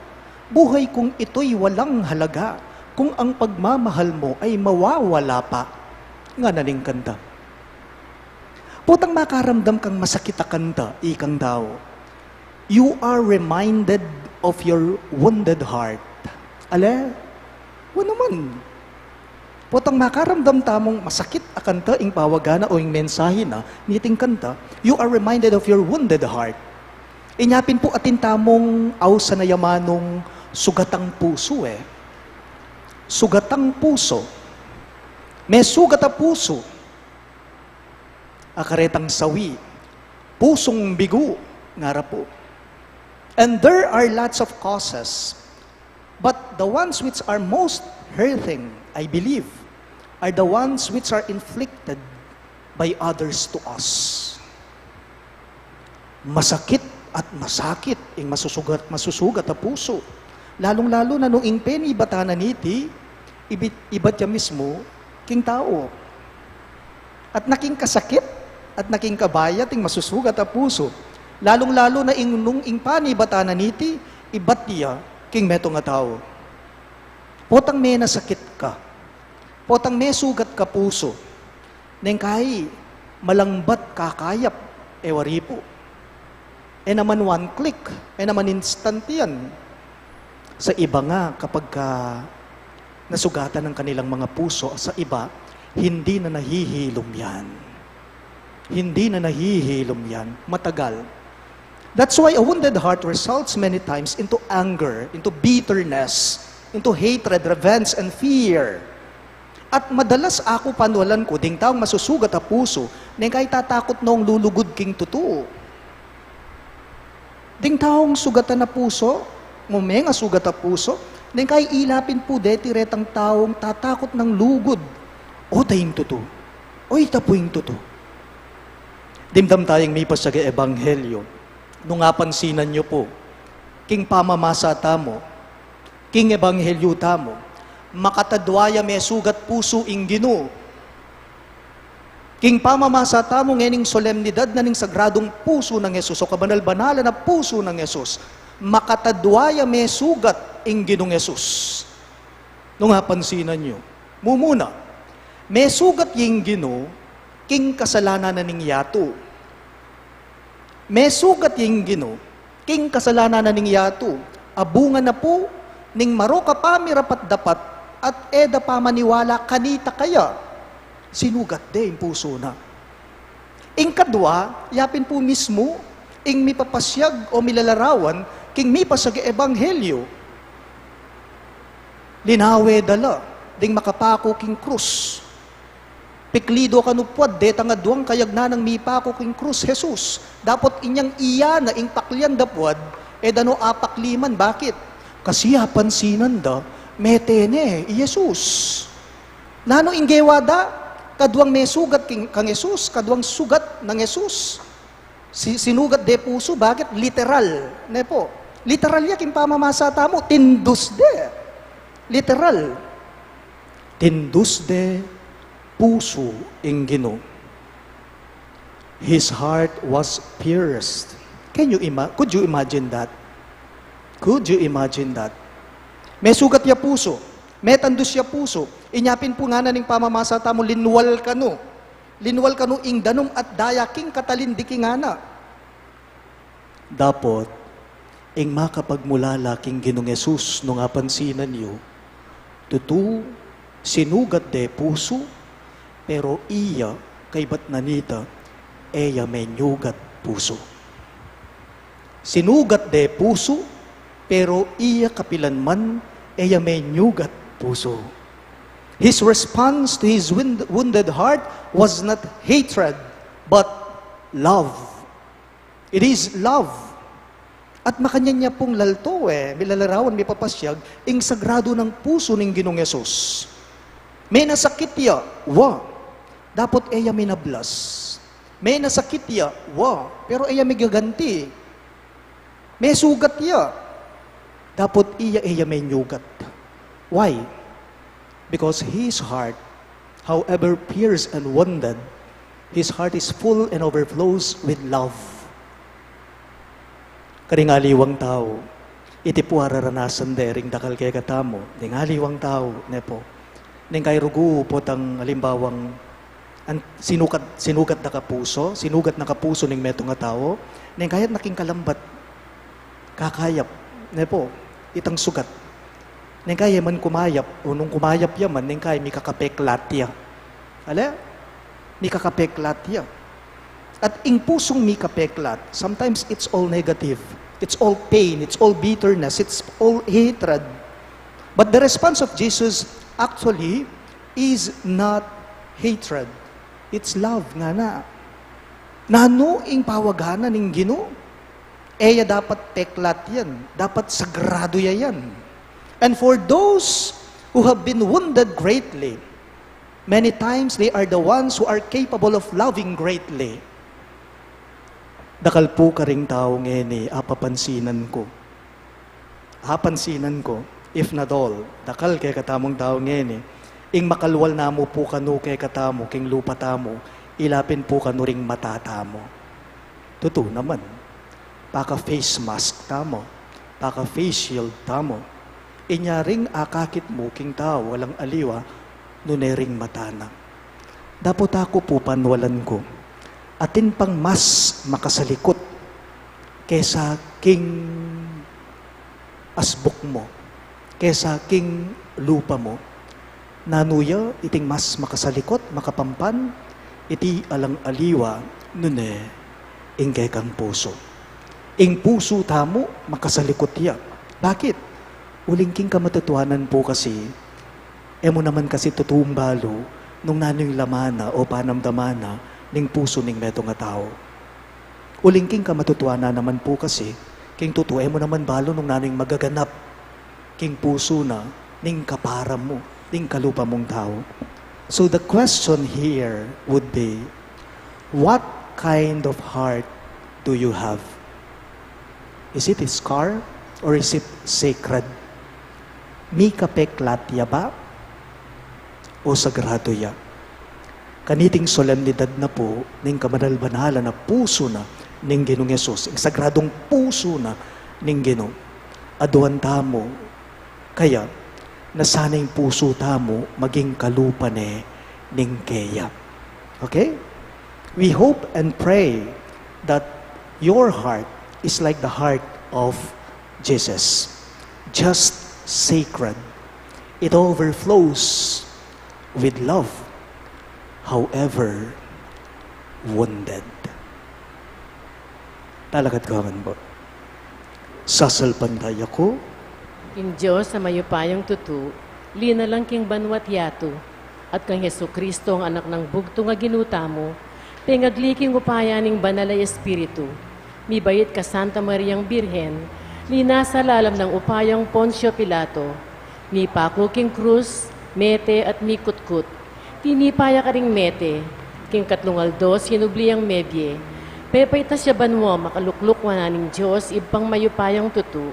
Buhay kong ito'y walang halaga kung ang pagmamahal mo ay mawawala pa, ngana ning kanta. Potang makaramdam kang masakit a kanta, ikang tau, you are reminded of your wounded heart. Ale? Wa naman. Potang makaramdam tamung masakit a kanta, ing pawaga na o ing mensahi na niting kanta, you are reminded of your wounded heart. Inya pin pu atin tamung ausan a yamanung sugatang pusu, e. Sugatang pusu. Mesugat a pusu a karetang sawi, pusung bigu, ngara pu. And there are lots of causes, but the ones which are most hurting, I believe, are the ones which are inflicted by others to us. Masakit at masakit ing masusugat, masusugat a pusu. Lalung-lalu na nung ing penibatan na niti, ibit-, ibat ya mismu king tau. At naking kasakit, at naking kabayat ing masusugat a pusu. Lalung-lalu na ing nung ing panibatan na niti, ibat ya king metung a tau. Potang menasakit ka, potang mesugat ka pusu, neng kai malangbat kakayap, e wari pu. E naman one click, e naman instant yan. Sa iba nga, kapag ka nasugatan ang kanilang mga puso, sa iba, hindi na nahihilom yan. Hindi na nahihilom yan. Matagal. That's why a wounded heart results many times into anger, into bitterness, into hatred, revenge, and fear. At madalas aku panwalan ku, ding taung masusugat a pusu, neng kai tatakut nong lulugud king tutu. Ding taung sugatan a pusu, ngumeng a sugat a pusu, neng kai ila pin pu deti retang taung tatakut nang lugud. O, ita ing tutu. O, ita pu ing tutu. Dimdam tayang mipasiag a ebanghelyo. Nung apansinan yu pu, king pamamasa tamu, king ebanghelyo tamu, Makatadwa ya mesugat pusu ing Ginu. King pamamasa tamu ngening solemnidad na ning Sagradung Pusu nang Jesus o kabanal-banalan a Pusu nang Jesus, makatadwa ya mesugat ing Ginung Jesus. Nung apansinan yu, mumuna, mesugat ya ing Ginu king kasalanan na ning yatu. Mesugat ya ing Ginu king kasalanan na ning yatu. Abungan na pu ning marok a pamirapat-dapat at e da pamaniwala kanita kaya. Sinugat de ing pusu na. Ing kadwa, yapin pu mismu ing mipapasyag o milalarawan king mipasyag a ebanghelyo. Linawe da la ding makapaku king krus. Piklido kanu puad detang aduang kayagnan nang mipaku king krus Jesus. Dapot inyang iya na ing paklian da puad, e da no apakli man. Bakit? Kasi apansinan da, mete ne i Jesus. Nanu ing gewa da? Kaduang mesugat king, kang Jesus, kaduang sugat nang Jesus. Si-, sinugat de pusu, bakit? Literal, ne pu. Literal ya king pamamasa tamu, tindus de. Literal. Tindus de pusu ing Ginu. His heart was pierced. Can you ima-, could you imagine that? Could you imagine that? Mesugat ya pusu, metandus ya pusu. Inya pin pu ngana ning pamamasa tamu, linwal kanu. Linwal kanu ing danum at daya king katalindiki ngana. Dapot, ing makapagmulala king Ginung Jesus nung apansinan yu, tutu, sinugat de pusu, pero iya, kaybat na nita, e ya menyugat pusu. Sinugat de pusu, pero iya kapilan man, e ya menyugat pusu. His response to his wind-, wounded heart was not hatred, but love. It is love. At makanyan ya pung lalto, e, milalarawan, mipapasyag, ing sagrado nang pusu ning Ginung Jesus. Menasakit ya, wa. Dapot e ya minablas. Menasakit ya, wa. Pero e ya migaganti. Mesugat ya. Dapot iya e ya menyugat. Why? Because his heart, however pierced and wounded, his heart is full and overflows with love. Karing aliwang tau, iti pu araranasan de ring dakal kekatamu, ding aliwang tau, ne pu. Neng kay rugu potang alimbawang an-, sinugat, sinugat na ka pusu, sinugat na ka pusu ning metung a tau, neng kayat na king kalambat, kakayap, ne pu, itang sugat. Neng kaya man kumayap, o nung kumayap ya man, neng kaya mikakapeklat ya. Ale? Mikakapeklat ya. At ing pusung mikapeklat, sometimes it's all negative. It's all pain, it's all bitterness, it's all hatred. But the response of Jesus actually is not hatred. It's love, ngana. Nanu ing pawaganan ning Ginu? E ya dapat peklat yan. Dapat sagrado ya yan. And for those who have been wounded greatly, many times they are the ones who are capable of loving greatly. Dakal pu karing tau ngeni, apapansinan ku. Apansinan ku, if not all, dakal kekatamung tau ngeni, ing makalwal namu pu kanu kekatamu king lupa tamu, ila pin pu kanu ring mata tamu. Tutu naman, paka-face mask tamu, paka-face shield tamu. Inya ring akakit mu king tau alang aliwa, nune ring mata na. Dapot aku pu panwalan ku, atin pang mas makasalikut kesa king asbuk mu, kesa king lupa mu. Nanu ya iting mas makasalikut, makapampan, iti alang aliwa nune ing kekang pusu. Ing pusu tamu makasalikut ya. Bakit? Uling king kamatutuanan pu kasi, e mu naman kasi tutuung balu nung nanu ing laman na o panamdaman na ning pusu ning metung a tau. Uling king kamatutuanan naman pu kasi, king tutu e mu naman balu nung nanu ing magaganap king pusu na ning kapara mu, ning kalupa mung tau. So the question here would be, what kind of heart do you have? Is it a scar or is it sacred? Mikapeklat ya ba o sagrado ya? Kaniting solemnidad na pu ning kabanal-banalan a pusu na ning Ginung Jesus, ing sagradung pusu na ning Ginu, aduan tamu kaya na sana ing pusu tamu maging kalupa ne ning keya. Okay? We hope and pray that your heart is like the heart of Jesus, just sacred. It overflows with love, however wounded. Talakad kaman pu. Sasalpantaya ku king Dios a mayupayang tutu, linalang king banua't yatu, at kang Jesucristo, a Anak nang bugtung a Ginu tamu, pengagli king upaya ning Banal a Espiritu, mibait kang Santa Mariang Birhen, linasa lalam nang upayang Poncio Pilato, mipaku king krus, mete at mikutkut. Tinipa ya karing mete, king katlung aldo sinubli yang mebie. Pepaitas ya banua makalukluk wanan ning Dios Ibpang mayupayang tutu.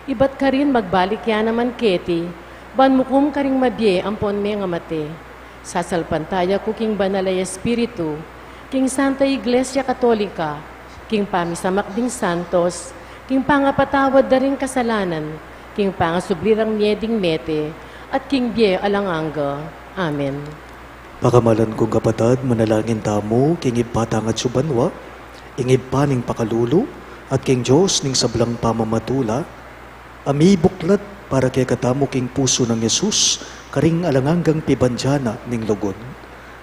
Ibat karin magbalik ya naman keti, ban mukum karing mabie ampon mengamate. Sasalpantaya ku king Banal a Espiritu, king Santa Iglesia Katolika, king pamisamak ding santos, king pangapatawad da ring kasalanan, king pangasubli rang mie ding mete, at king bie alang angga. Amen. Pakamalan kung kapatad, manalangin tamu king Ibpa tang atsu banua, ing Ibpa ning pakalulu, at king Dios ning sablang pamamatula, a mibuklat para kekatamu king pusu nang Jesus, karing alang anggang pibandian na ning lugud.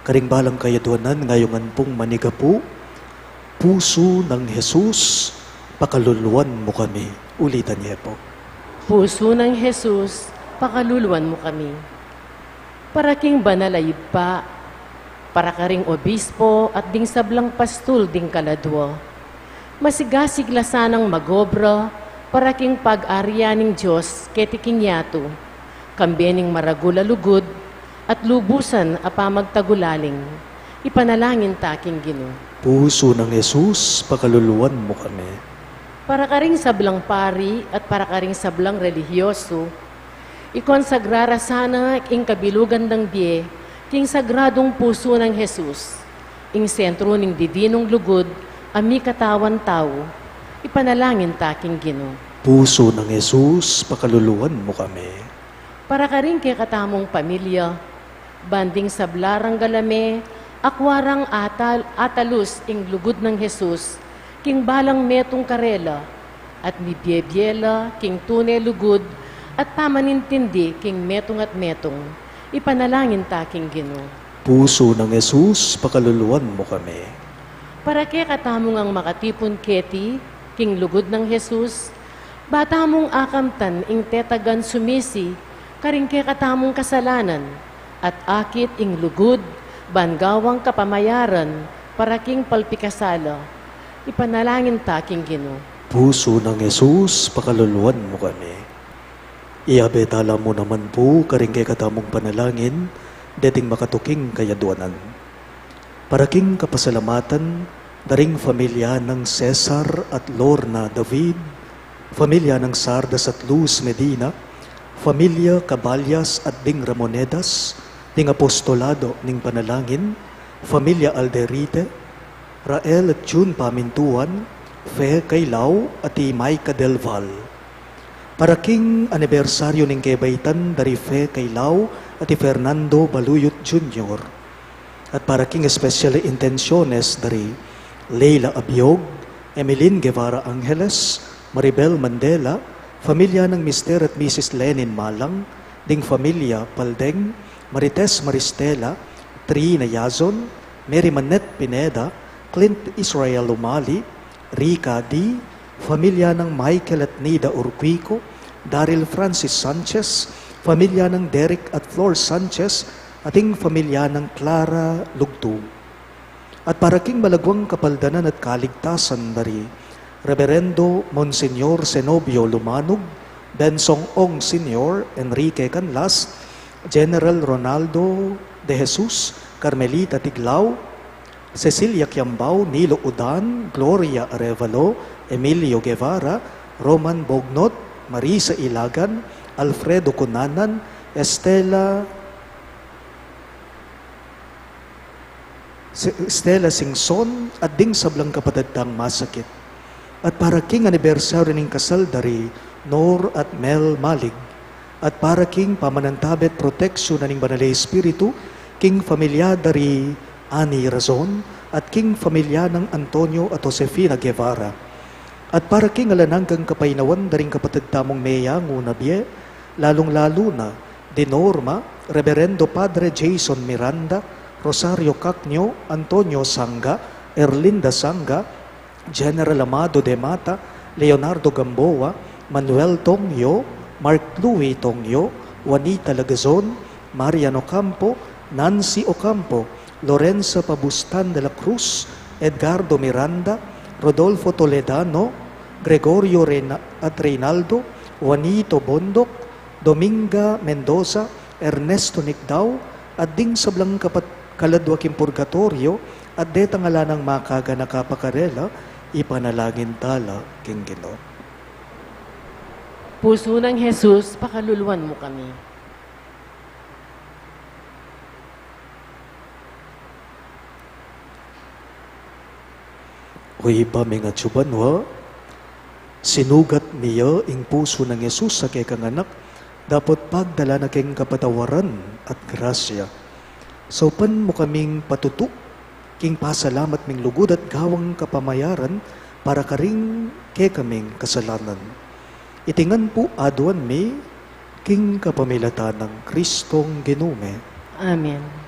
Karing balang kayaduanan ngayungan pung manigapu, Pusu nang Jesus, pakaluluan mu kami. Ulitan ye pu. Pusu nang Jesus, pakaluluan mu kami. Para king banal a Ibpa, para karing obispo at ding sablang pastul ding kaladua. Masigasig la sanang magobra para king pag-arian ning Dios keti king yatu, kambe ning maragul a lugud at lubusan a pamagtagulaling. Ipanalangin ta king Ginu. Pusu nang Jesus, pakaluluan mu kami. Para karing sablang pari at para karing sablang relihiyosu, ikonsagra ra sana ing kabilugan dang bie king sagradung pusu nang Jesus, ing sentru ning divinung lugud a mikatawan tau. Ipanalangin ta king Ginu. Pusu nang Jesus, pakaluluan mu kami. Para karing kekatamung pamilya, ban ding sabla rang galame, akua rang atal-, atalus ing lugud nang Jesus, king balang metung karela, at mibie-bie la king tune lugud at pamanintindi king metung at metung. Ipanalangin ta king Ginu. Pusu nang Jesus, pakaluluan mu kami. Para kekatamu ngang makatipun keti king lugud nang Jesus, ba tamung akamtan ing tetagan sumisi karing kekatamung kasalanan, at akit ing lugud ban gawang kapamayaran para king palpikasala. Ipanalangin ta king Ginu. Pusu nang Jesus, pakaluluan mu kami. Iabetala mu naman pu karing kekatamung panalangin deting makatuking kayaduanan. Para king kapasalamatan da ring familia nang Cesar at Lorna David, familia nang Sardas at Luz Medina, familia Caballas at ding Ramonedas, ding Apostolado ning Panalangin, familia Alderite, Rael at June Pamintuan, Fe Kailaw, at i Micah Del Val. Para king anibersaryu ning kebaitan da ri Fe Kailaw at i Fernando Baluyot Junior. At para king espesyal a intensiones da ri Leila Abiog, Emeline Guevara Angeles, Maribel Mandela, familia nang Mister at Missus Lenin Malang, ding familia Paldeng, Marites Maristela, Trina Yazon, Mary Manette Pineda, Clint Israel Umali, Rica D, familia nang Michael at Nida Urquico, Daryl Francis Sanchez, familia nang Derek at Flor Sanchez, at ing familia nang Clara Lugtu. At para king malaguang kapaldanan at kaligtasan da ri Reberendo Monsignor Zenobio Lumanog, Bensong Ong Senior, Enrique Canlas, General Ronaldo de Jesus, Carmelita Tiglao, Cecilia Kiambao, Nilo Udan, Gloria Arevalo, Emilio Guevara, Roman Bognot, Marisa Ilagan, Alfredo Cunanan, Estela, Si-, Estela Singson, at ding sablang kapatad tang masakit. At para king anibersaryu ning kasal da ri Nor at Mel Malig, at para king pamanantabe at proteksyon na ning Banal a Espiritu, king familia da ri Ani Razon, at king familia nang Antonio at Josefina Guevara. At para king alang anggang kapaynawan da ring kapatad tamung meyangu na bie, lalung-lalu na di Norma, Reberendo Padre Jason Miranda, Rosario Cacnio, Antonio Sanga, Erlinda Sanga, General Amado de Mata, Leonardo Gamboa, Manuel Tongyo, Mark Louis Tongyo, Juanita Lagazon, Marian Ocampo, Nancy Ocampo, Lorenza Pabustan de la Cruz, Edgardo Miranda, Rodolfo Toledano, Gregorio Reyna-, at Reynaldo, Juanito Bondoc, Dominga Mendoza, Ernesto Nicdao, at ding sablang kapat-, kaladwa king purgatoryo, at detang ala nang makaganaka pa karela, ipanalangin tala king Ginu. Pusu nang Jesus, pakaluluan mu kami. O Ibpa ming atsu banua, sinugat mi ya ing pusu nang Jesus a kekang anak, dapot pagdalan na keng kapatawaran at grasya. Saupan mu kaming patutu king pasalamat ming lugud at gawang kapamayaran para karing kekaming kasalanan. Iti ngan pu aduan mi king kapamilatan nang Kristong Ginu mi. Amen.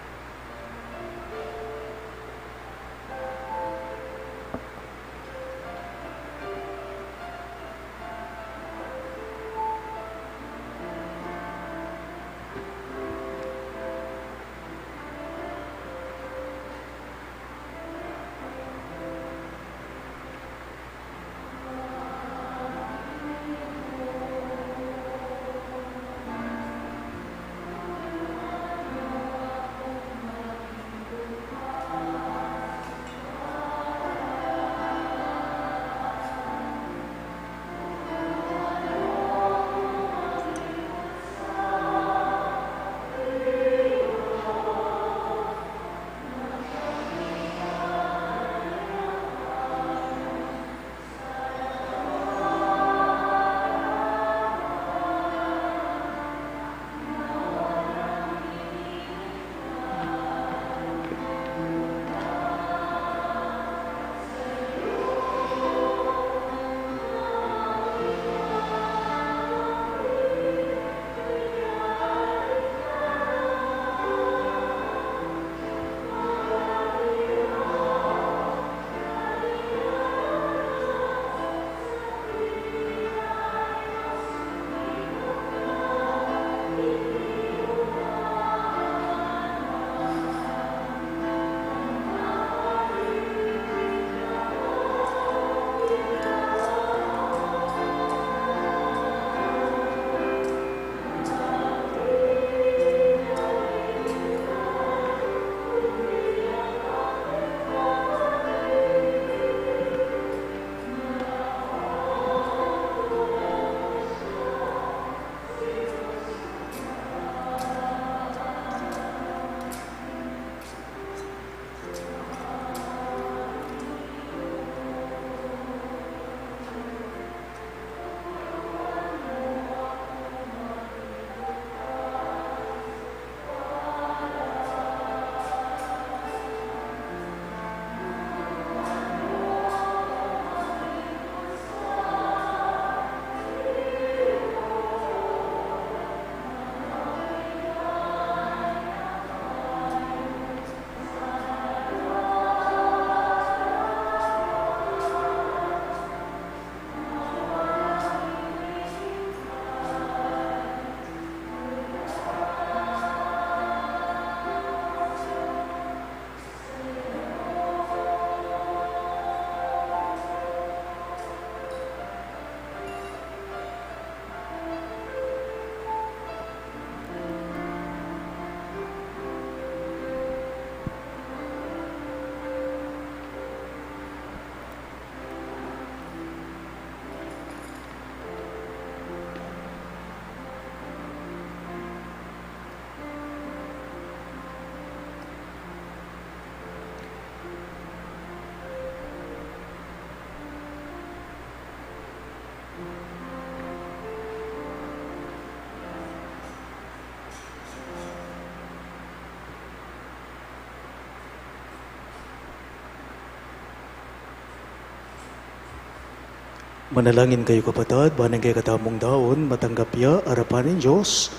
Manalangin kayu, kapatad, ban ing kekatamung daun matanggap ya arapan ning Dios,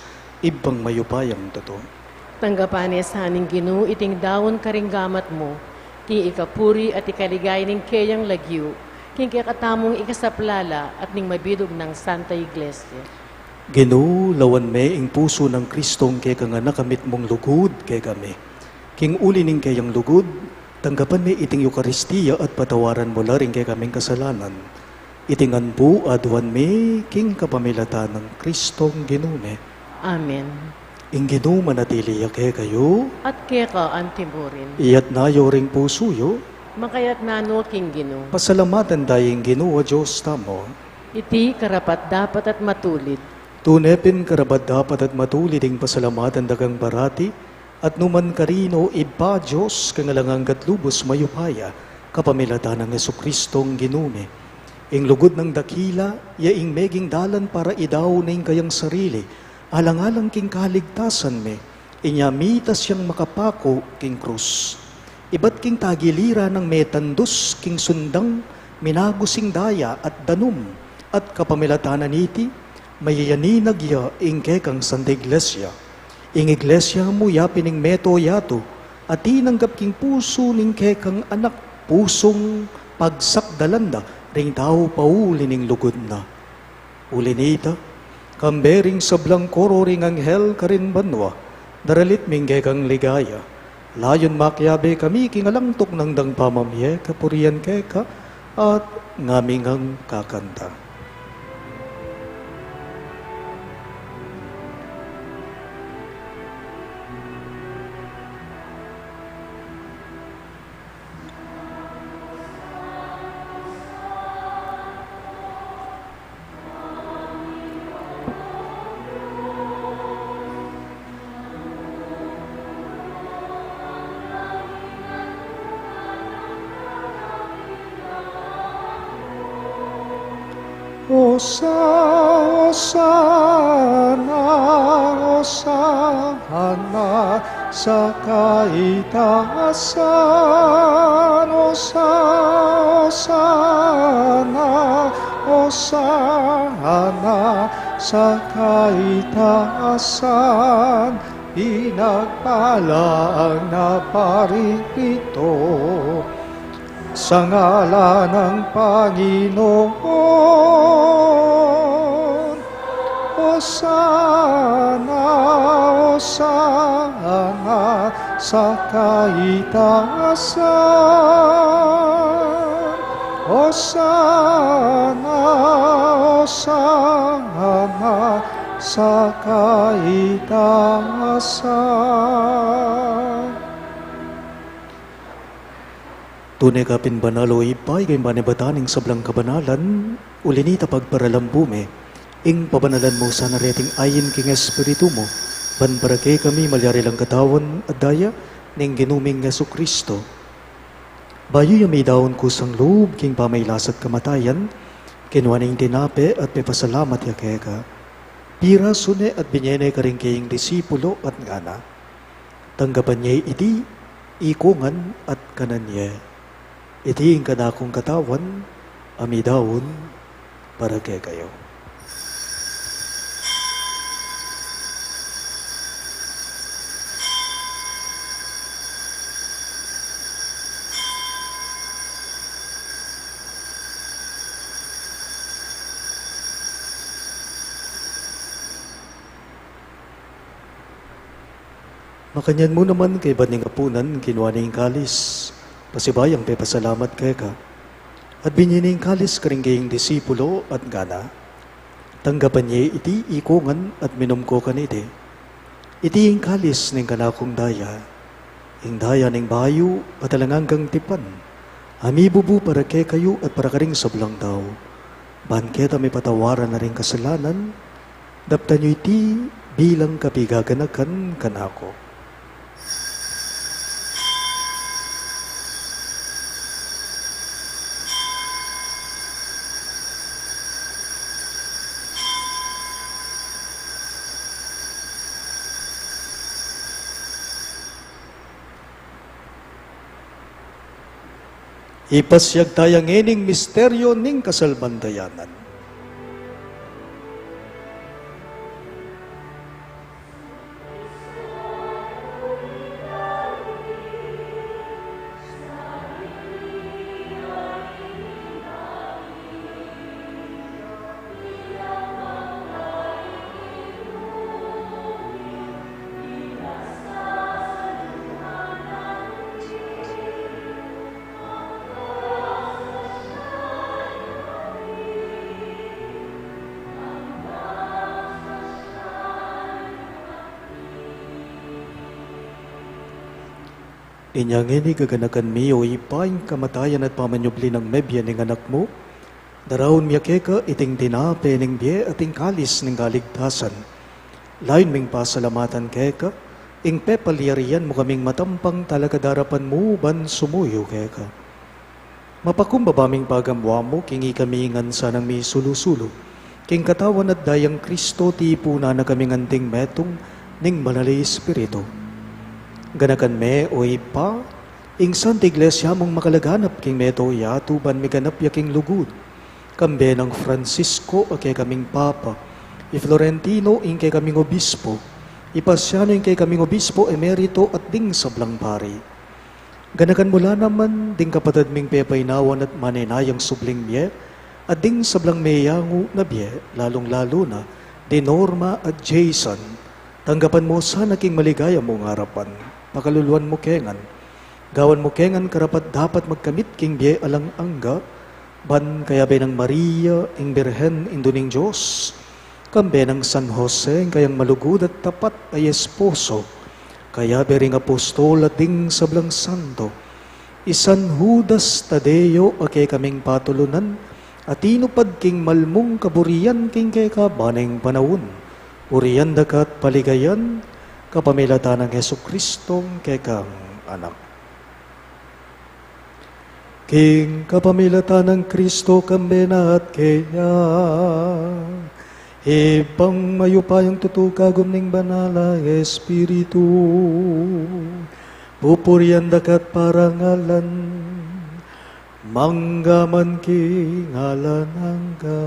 Ibpang mayupayang tutu. Tanggapan na sa ning Ginu iting daun karing gamat mu, king ikapuri at ikaligaya ning keyang lagyu, king kekatamung ikasaplala at ning mabilug nang Santa Iglesia. Ginu, lawan me ing pusu nang Kristong kekang Anak a mitmung lugud kekami. King uli ning keyang lugud, tanggapan me iting Eukaristia at patawaran mu la ring kekaming kasalanan. Iti ngan pu aduan mi king kapamilatan nang Kristong Ginu mi. Amen. Ing Ginu manatili ya kekayu. At keka anti mu rin. Iyatas yu ring pusu yu. Makayatas no king Ginu. Pasalamatan taya ing Ginu a Dios tamu. Iti karapat-dapat at matulid. Tune pin karapat-dapat at matulid ing pasalamatan da kang parati, at numan karin, O Ibpa, Dios kang alang angga at lubus mayupaya, kapamilatan nang Jesukristong Ginu mi. Ing lugud nang dakila, ya ing meging dalan para idaun na ing kayang sarili, alang-alang king kaligtasan mi, inya mitas yang makapaku king krus. Ibat king tagiliran nang metandus king sundang minagus ing daya at danum, at kapamilatan na niti, mayayaninag ya ing kekang Santa Iglesia. Ing Iglesia mu yapin ing meto yatu, a tinanggap king pusu ning kekang Anak, pusung pagsakdalan da ring tau pauli ning lugud na. Uli nita, kambe ring sablang koro ring anghel karin banua, daralit mi ing kekang ligaya. Layun makiabe kami king alang tuknang dang pamamie kapurian keka, at ngami ngang kakanta. Osa-, Osana, Osana, sa kaitaasan, Osa-, Osana, Osana, sa kaitaasan, pinagpala ang naparirito sa ngalan ng Panginoon. Osana, Osana sa kaitaasan. Osana, Osana sa kaitaasan. Tune ka pin banal, O Ibpa, ika ing panibatan ning sablang kabanalan, uli nita pagparalampu mi ing pabanalan mu sana reting ain king Espiritu mu, ban para kekami malyari lang katawan at daya ning Ginu ming Jesucristo. Bayu ya midaun kusang lub king pamailas at kamatayan, kinua ne ing tinape at pepasalamat ya keka. Pirasu ne at binye ne karing keyang disipulo at ngana: Tanggapan ye iti, ikongan at kanan ye. Iti ing kanakung katawan a midaun para kekayu. Makanyan mu naman, kaybat ning apunan, kinua ne ing kalis, pasibayung pepasalamat keka, at binye ne ing kalis karing keyang disipulo at ngana: Tanggapan ye iti, ikongan at minum ko kaniti. Iti ing kalis ning kanakung daya, ing daya ning bayu at alang anggang tipan, a mibubu para kekayu at para karing sablang tau, ban keta mipatawaran na ring kasalanan. Daptan yu iti bilang kapigaganakan kanaku. Ipasiag taya ngening misteryo ning kasalpantayanan. Inya ngeni, gaganakan mi, o Ibpa, ing kamatayan at pamanyubli nang mebie ning Anak mu, daraun mi keka iting tinape ning bie at ing kalis ning kaligtasan. Layun ming pasalamatan keka ing pepalyarian mu kaming matampang talakad king arapan mu ban sumuyu keka. Mapakumbaba ming pagamuan mu king ikami ngan sanang misulu-sulu king Katawan at Dayang Kristo, tipunan na kaming anting metung ning Banal a Espiritu. Ganakan me, o Ibpa, ing Santa Iglesia mung makalaganap king mabilug a yatu ban miganap ya king lugud. Kambe nang Francisco a kekaming Papa, i Florentino ing kekaming Obispo, i Pasiano ing kekaming Obispo Emerito at ding sablang pari. Ganakan mu la naman ding kapatad ming pepainawan at manenayang subling mie, at ding sablang meyangu na bie, lalung-lalu na di Norma at Jason. Tanggapan mu sana king maligaya mung arapan. Pakaluluan mu ke ngan. Gawan mu ke ngan karapat-dapat magkamit king bie alang angga, ban kayabe nang Maria, ing Birhen, Indu ning Dios, kambe nang San Jose, ing kayang malugud at tapat a esposo, kayabe ring apostol at ding sablang santo, i San Judas Tadeo a kekaming patulunan, a tinupad king malmung kaburian king kekaban ning panaun. Purian da ka at paligayan, kapamilatan nang Jesucristong kekang Anak. King kapamilatan nang Kristo, kambe na at keya, Ibpang mayupayang tutu, kagum ning Banal a Espiritu, pupurian da ka at parangalan, mangga man king alang angga.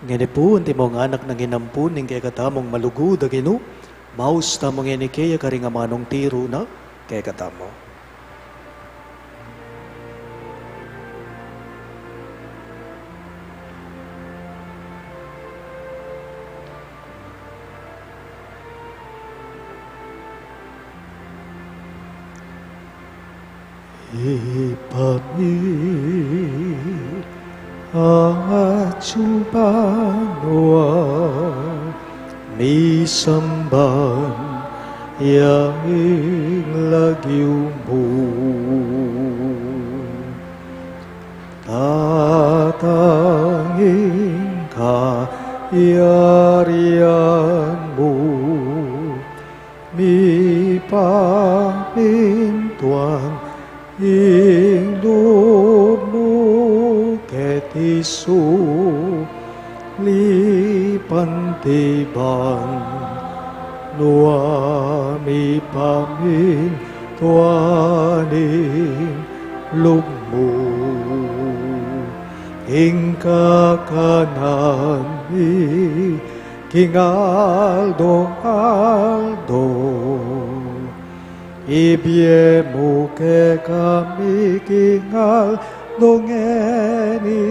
Ngeni pu, antimong anak nang inampun ning kekatamung malugud a Ginu, maus tamu ngeni keya karing amanung tiru na kekatamu. Ibpa mi, atiu ka banua, misamban ya ing lagyu mu. Datang ing kayarian mu, mipamintuan ing lub mu keti sulip anti banua. Mipamintuan ing lub mu, ing kakanan mi king aldo-aldo, ibie mu kekami king aldo ngeni,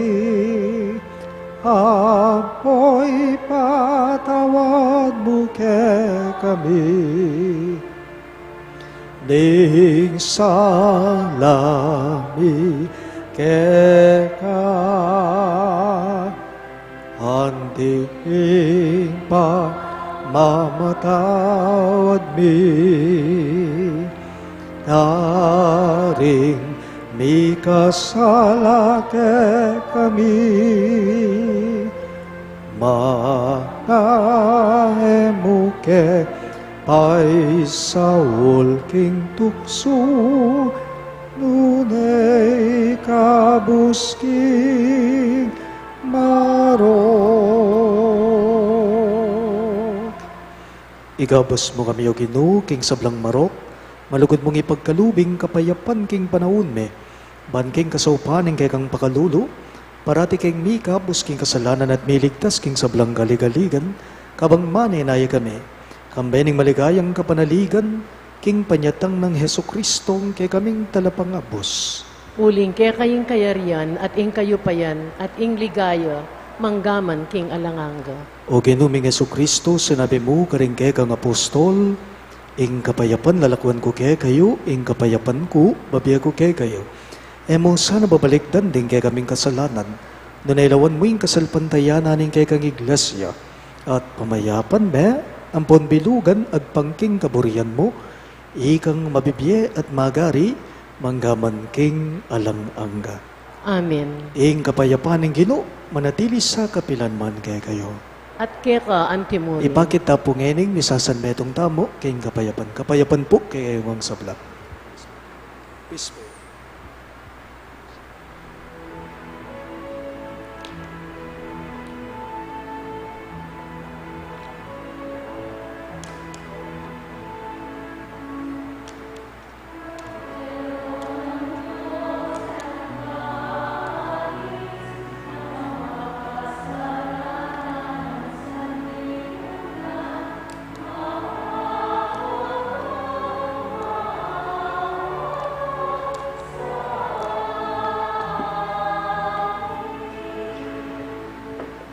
ampo ipatawad mu kekami ding sala mi keka, anti ing pamamatawad mi karing mikasala kekami, Manaemu ke paisaul king tuksu, nune ikabus king marok. Ikabus mu kami, O Ginu, king sablang marok, malugud mung ipagkalub ing kapayapan king panaun mi, ban king kasaupan ning kekang pakalulu, parati keng mikabus king kasalanan at miligtas king sablang kaligaligan, kabang manenaya kami, kambe ning maligayang kapanaligan, king panyatang nang Jesucristo, ing kekaming Talapangabus. Uling keka ing kayarian, at ing kayupayan, at ing ligaya, manggaman king alang angga. O Ginu ming Jesucristo, sinabi mu karing kekang apostol, ing kapayapan lalakwan ku kekayu, ing kapayapan ku babie ku kekayu. E mu sana babalikdan ding kekaming kasalanan, nune lawan mu ing kasalpantayanan ning kekang Iglesia, at pamayapan me ampon bilugan agpang king kaburian mu, ikang mabibie at magari, manggaman king alang angga. Amen. Ing kapayapan ning Ginu manatili sa kapilan man kekayu. At keka antimurin. Ipakit ta pu ngening misasanmetung tamu king kapayapan. Kapayapan pu kekayu ngan sabla. Peace be.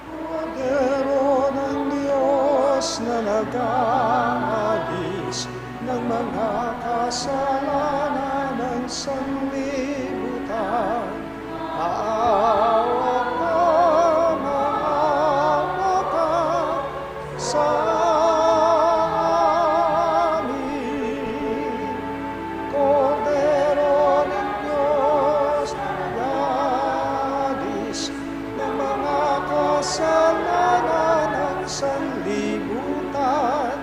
Kordero ng Diyos na nag-aalis ng mga kasalanan ng sanlibutan, maawa ka, maawa ka sa amin. Kordero ng Diyos na nag-aalis ng mga kasalanan ng sanlibutan,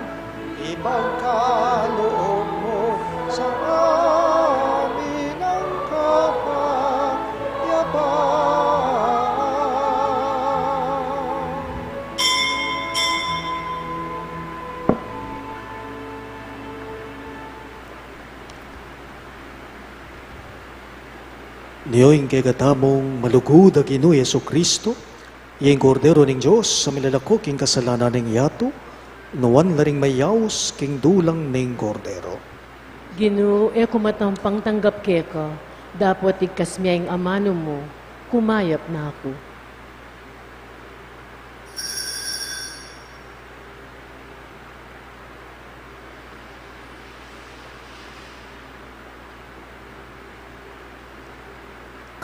ipagkaloob mo sa amin ang kapayapan. Nio ing kekatamung malugud a Ginu Jesucristo, iya ing Kordero ning Dios a milalako king kasalanan ning yatu, nuan la ring mayaus king dulang ning Kordero. Ginu, e ku matampang tanggap keka, dapot igkas me ing amanu mu, kumayap na ku.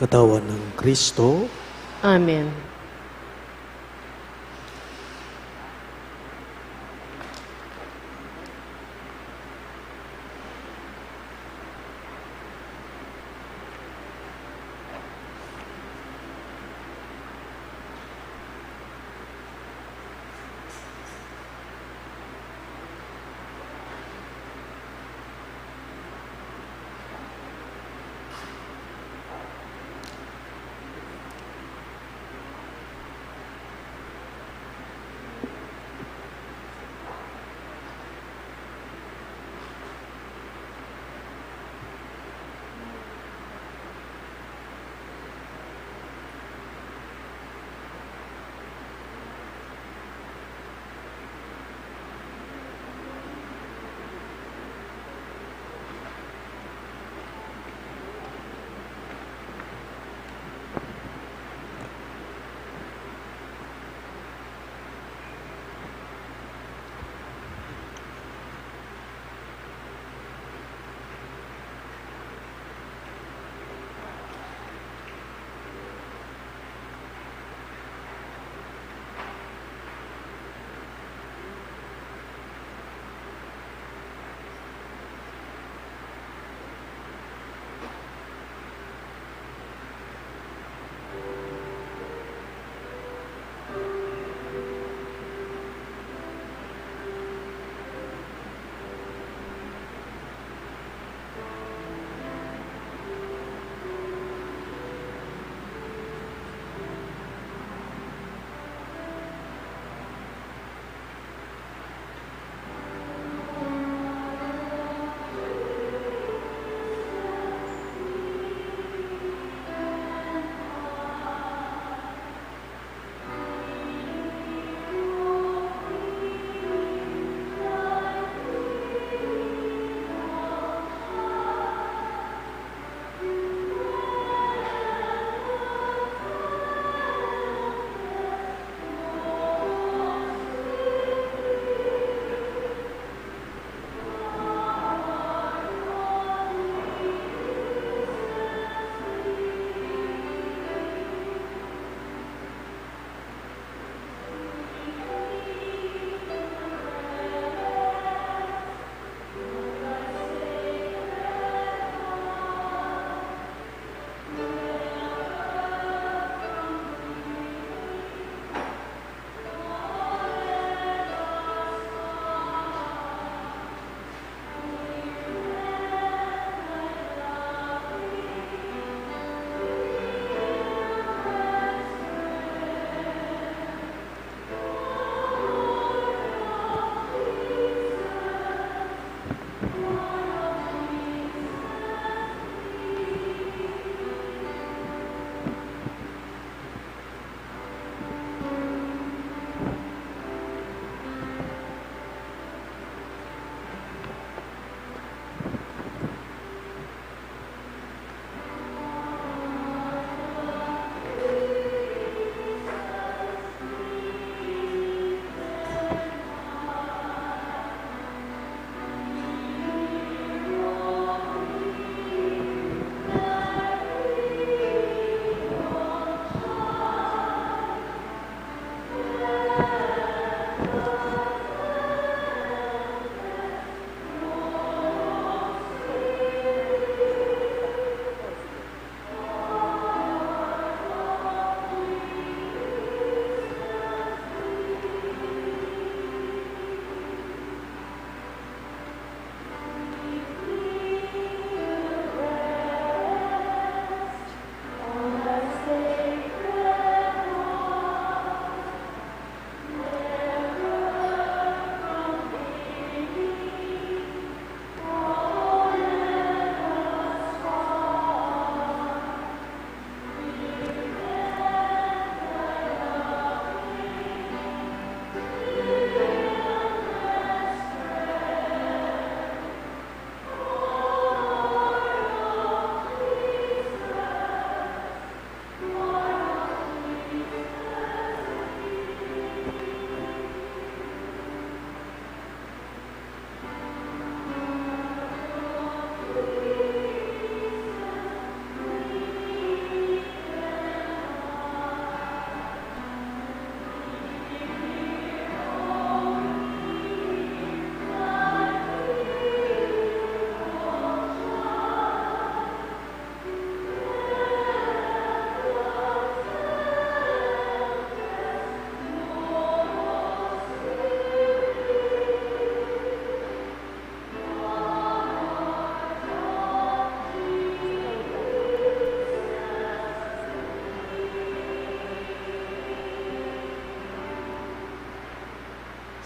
Katawan nang Kristo. Amen.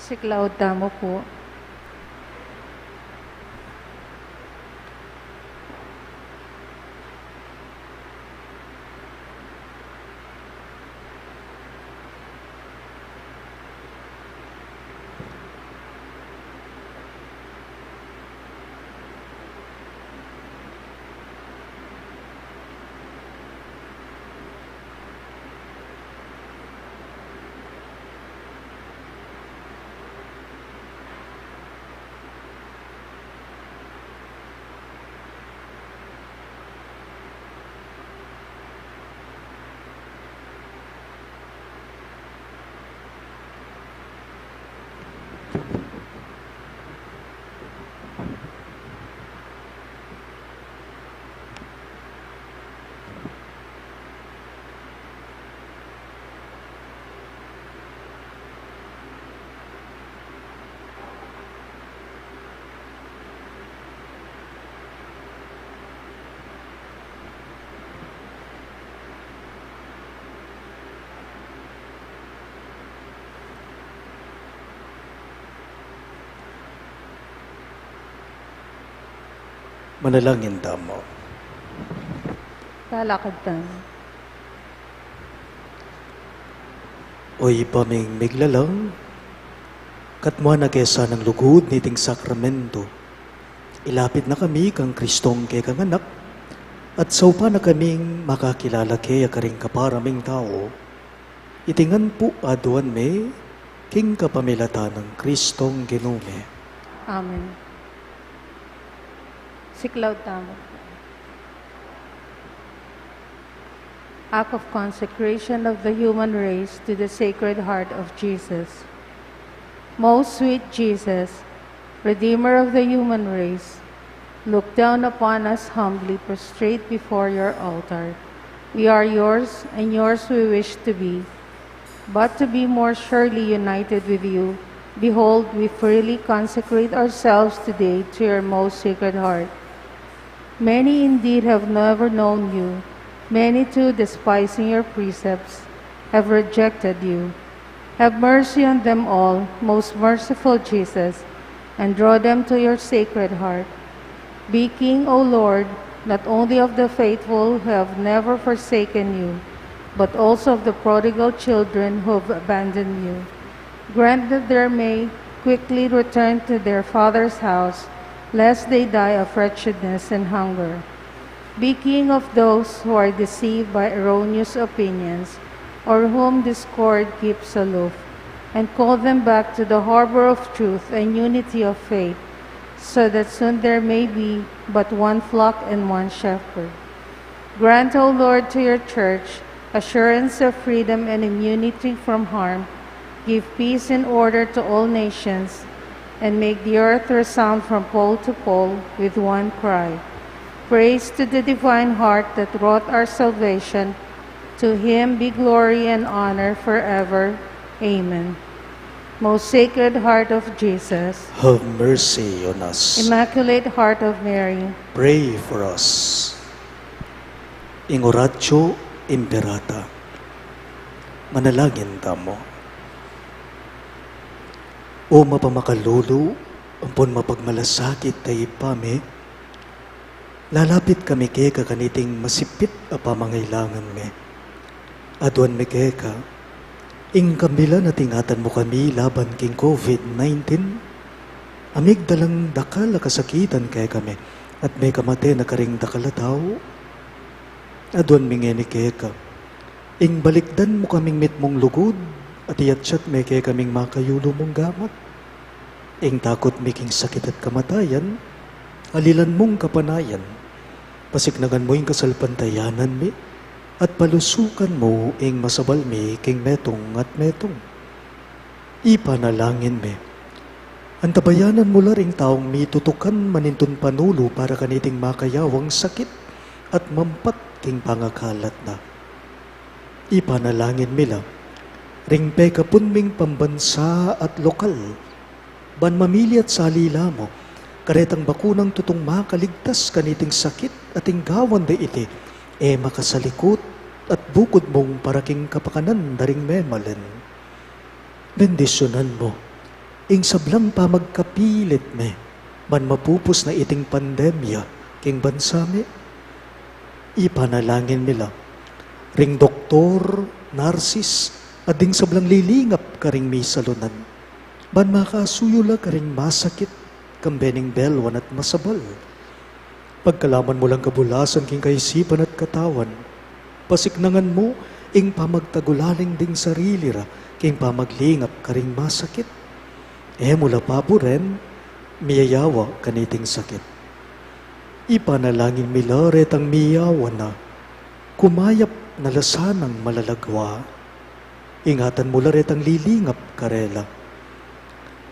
Siklaud tamu pu. Manalangin tamu. Talakad tamu. O Ibpa ming miglalang, katmuan na ke sanang lugud niting sakramento, ilapit na kami kang Kristong kekang Anak, at saupan na kaming makakilala ke ya karing kapara ming tau. Iti ngan pu aduan mi king kapamilatan nang Kristong Ginu mi. Amen. Siklaud tamu. Act of consecration of the human race to the Sacred Heart of Jesus. Most sweet Jesus, Redeemer of the human race, look down upon us humbly prostrate before your altar. We are yours, and yours we wish to be. But to be more surely united with you, behold, we freely consecrate ourselves today to your most sacred heart. Many indeed have never known you. Many too, despising your precepts, have rejected you. Have mercy on them all, most merciful Jesus, and draw them to your sacred heart. Be King, O Lord, not only of the faithful who have never forsaken you, but also of the prodigal children who have abandoned you. Grant that they may quickly return to their father's house, lest they die of wretchedness and hunger. Be King of those who are deceived by erroneous opinions, or whom discord keeps aloof, and call them back to the harbor of truth and unity of faith, so that soon there may be but one flock and one shepherd. Grant, O Lord, to your church assurance of freedom and immunity from harm. Give peace and order to all nations, and make the earth resound from pole to pole with one cry. Praise to the divine heart that wrought our salvation. To him be glory and honor forever. Amen. Most Sacred Heart of Jesus, have mercy on us. Immaculate Heart of Mary, pray for us. Ing Oratio Imperata. Manalangin tamu. O mapamakalulu ampon mapagmalasakit a Ibpa mi, lalapit kami keka kaniting masipit a pamangailangan mi. Aduan mi keka, ing kambilan a tingatan mu kami laban king COVID nineteen, a migdalang dakal a kasakitan kekami, at mekamate na karing dakal a tau. Aduan mi ngeni keka, ing balikdan mu kaming mitmung lugud, at iatsat me kekaming makayulu mung gamat. Ing takut mi king sakit at kamatayan, alilan mung kapanayan, pasiknangan mu ing kasalpantayanan mi, at palusukan mu ing masabal mi king metung at metung. Ipanalangin mi, antabayanan mu la ring taung mitutukan manintun panulu para kaniting makayawang sakit at mampat king pangakalat na. Ipanalangin mi la ring pekapun ming pambansa at lokal, ban mamili at salila mu karetang bakunang tutung makaligtas kaniting sakit at ing gawan da iti e makasalikut at bukud mung para king kapakanan da ring memalen. Bendisyunan mu Ing sablang pamagkapilit mi, ban mapupus na iting pandemya king bansa mi. Ipanalangin mi la ring doktor, narsis, at ding sablang lilingap karing misalunan, ban makasuyu la karing masakit, kambe ning belwan at masabal. Pagkalaman mu lang kabulasan king kaisipan at katawan. Pasiknangan mu ing pamagtagulaling ding sarili ra king pamaglingap karing masakit. E mu la paburen, miyayawa kaniting sakit. Ipanalangin mi la retang miyawa na, kumayap na la sanang malagwa. Ingatan mu la retang lilingap karela.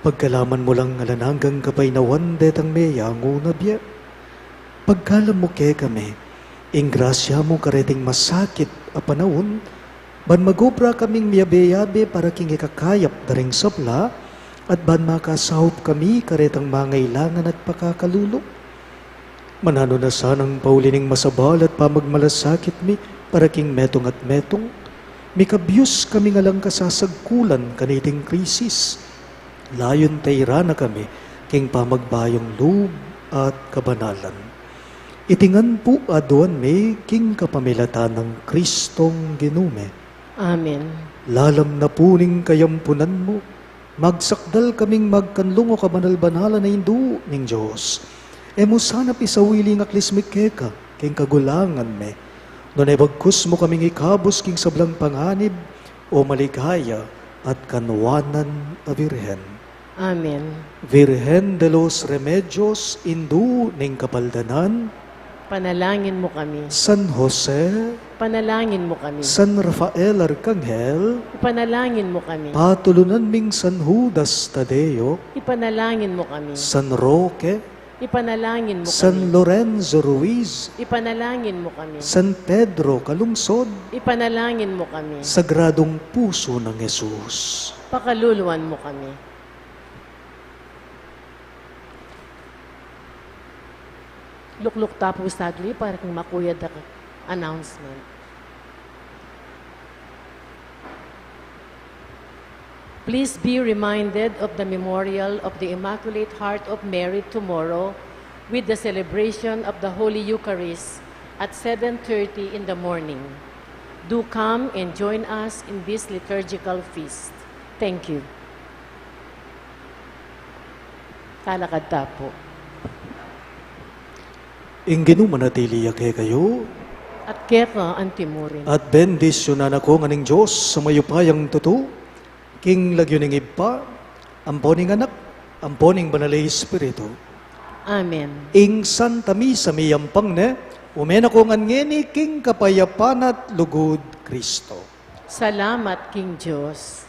Pagkalaman mu lang alang anggang kapaynawan detang meyangu na bie. Pagkalam mu kekami ing grasya mu kareting masakit a panaun, ban magobra kaming miyabe-yabe para king ikakayap da ring sabla, at ban makasaup kami karetang mangailangan at pakakalulu. Mananu na sanang pauli ning masabal at pamagmalasakit mi para king metung at metung, mikabyus kaming alang kasasagkulan kaniting krisis. Layun tairan na kami king pamagbayung lub at kabanalan. Iti ngan pu aduan mi king kapamilatan nang Kristong Ginu mi. Amen. Lalam na pu ning kayampunan mu, magsakdal kaming magkanlung, o kabanal-banalan a Indu ning Dios. E mu sana pisawili ing aklis mi keka king kagulangan mi, nune bagkus mu kaming ikabus king sablang panganib, o maligaya at kanwanan a Birhen. Amen. Virgen de los Remedios, Indu ning Kapaldanan, panalangin mu kami. San Jose, panalangin mu kami. San Rafael Arcangel, ipanalangin mu kami. Patulunan ming San Judas Tadeo, ipanalangin mu kami. San Roque, ipanalangin mu kami. San Lorenzo Ruiz, ipanalangin mu kami. San Pedro Calungsod, ipanalangin mu kami. Sagradong Puso nang Jesus, pakaluluan mu kami. Lukluk ta pu saglit para king makuyad a announcement. Please be reminded of the memorial of the Immaculate Heart of Mary tomorrow with the celebration of the Holy Eucharist at seven thirty in the morning. Do come and join us in this liturgical feast. Thank you. Talakad ta pu. Ing Ginu manatili ya kekayu. At keka antimurin. At bendisyunan na kayu ngan ning Dios a mayupayang tutu, king lagyu ning Ibpa, ampo ning Anak, ampo ning Banal a Espiritu. Amen. Ing Santa Misa miyampang ne, ume na kayu ngan ngeni king kapayapan at lugud Kristo. Salamat king Dios.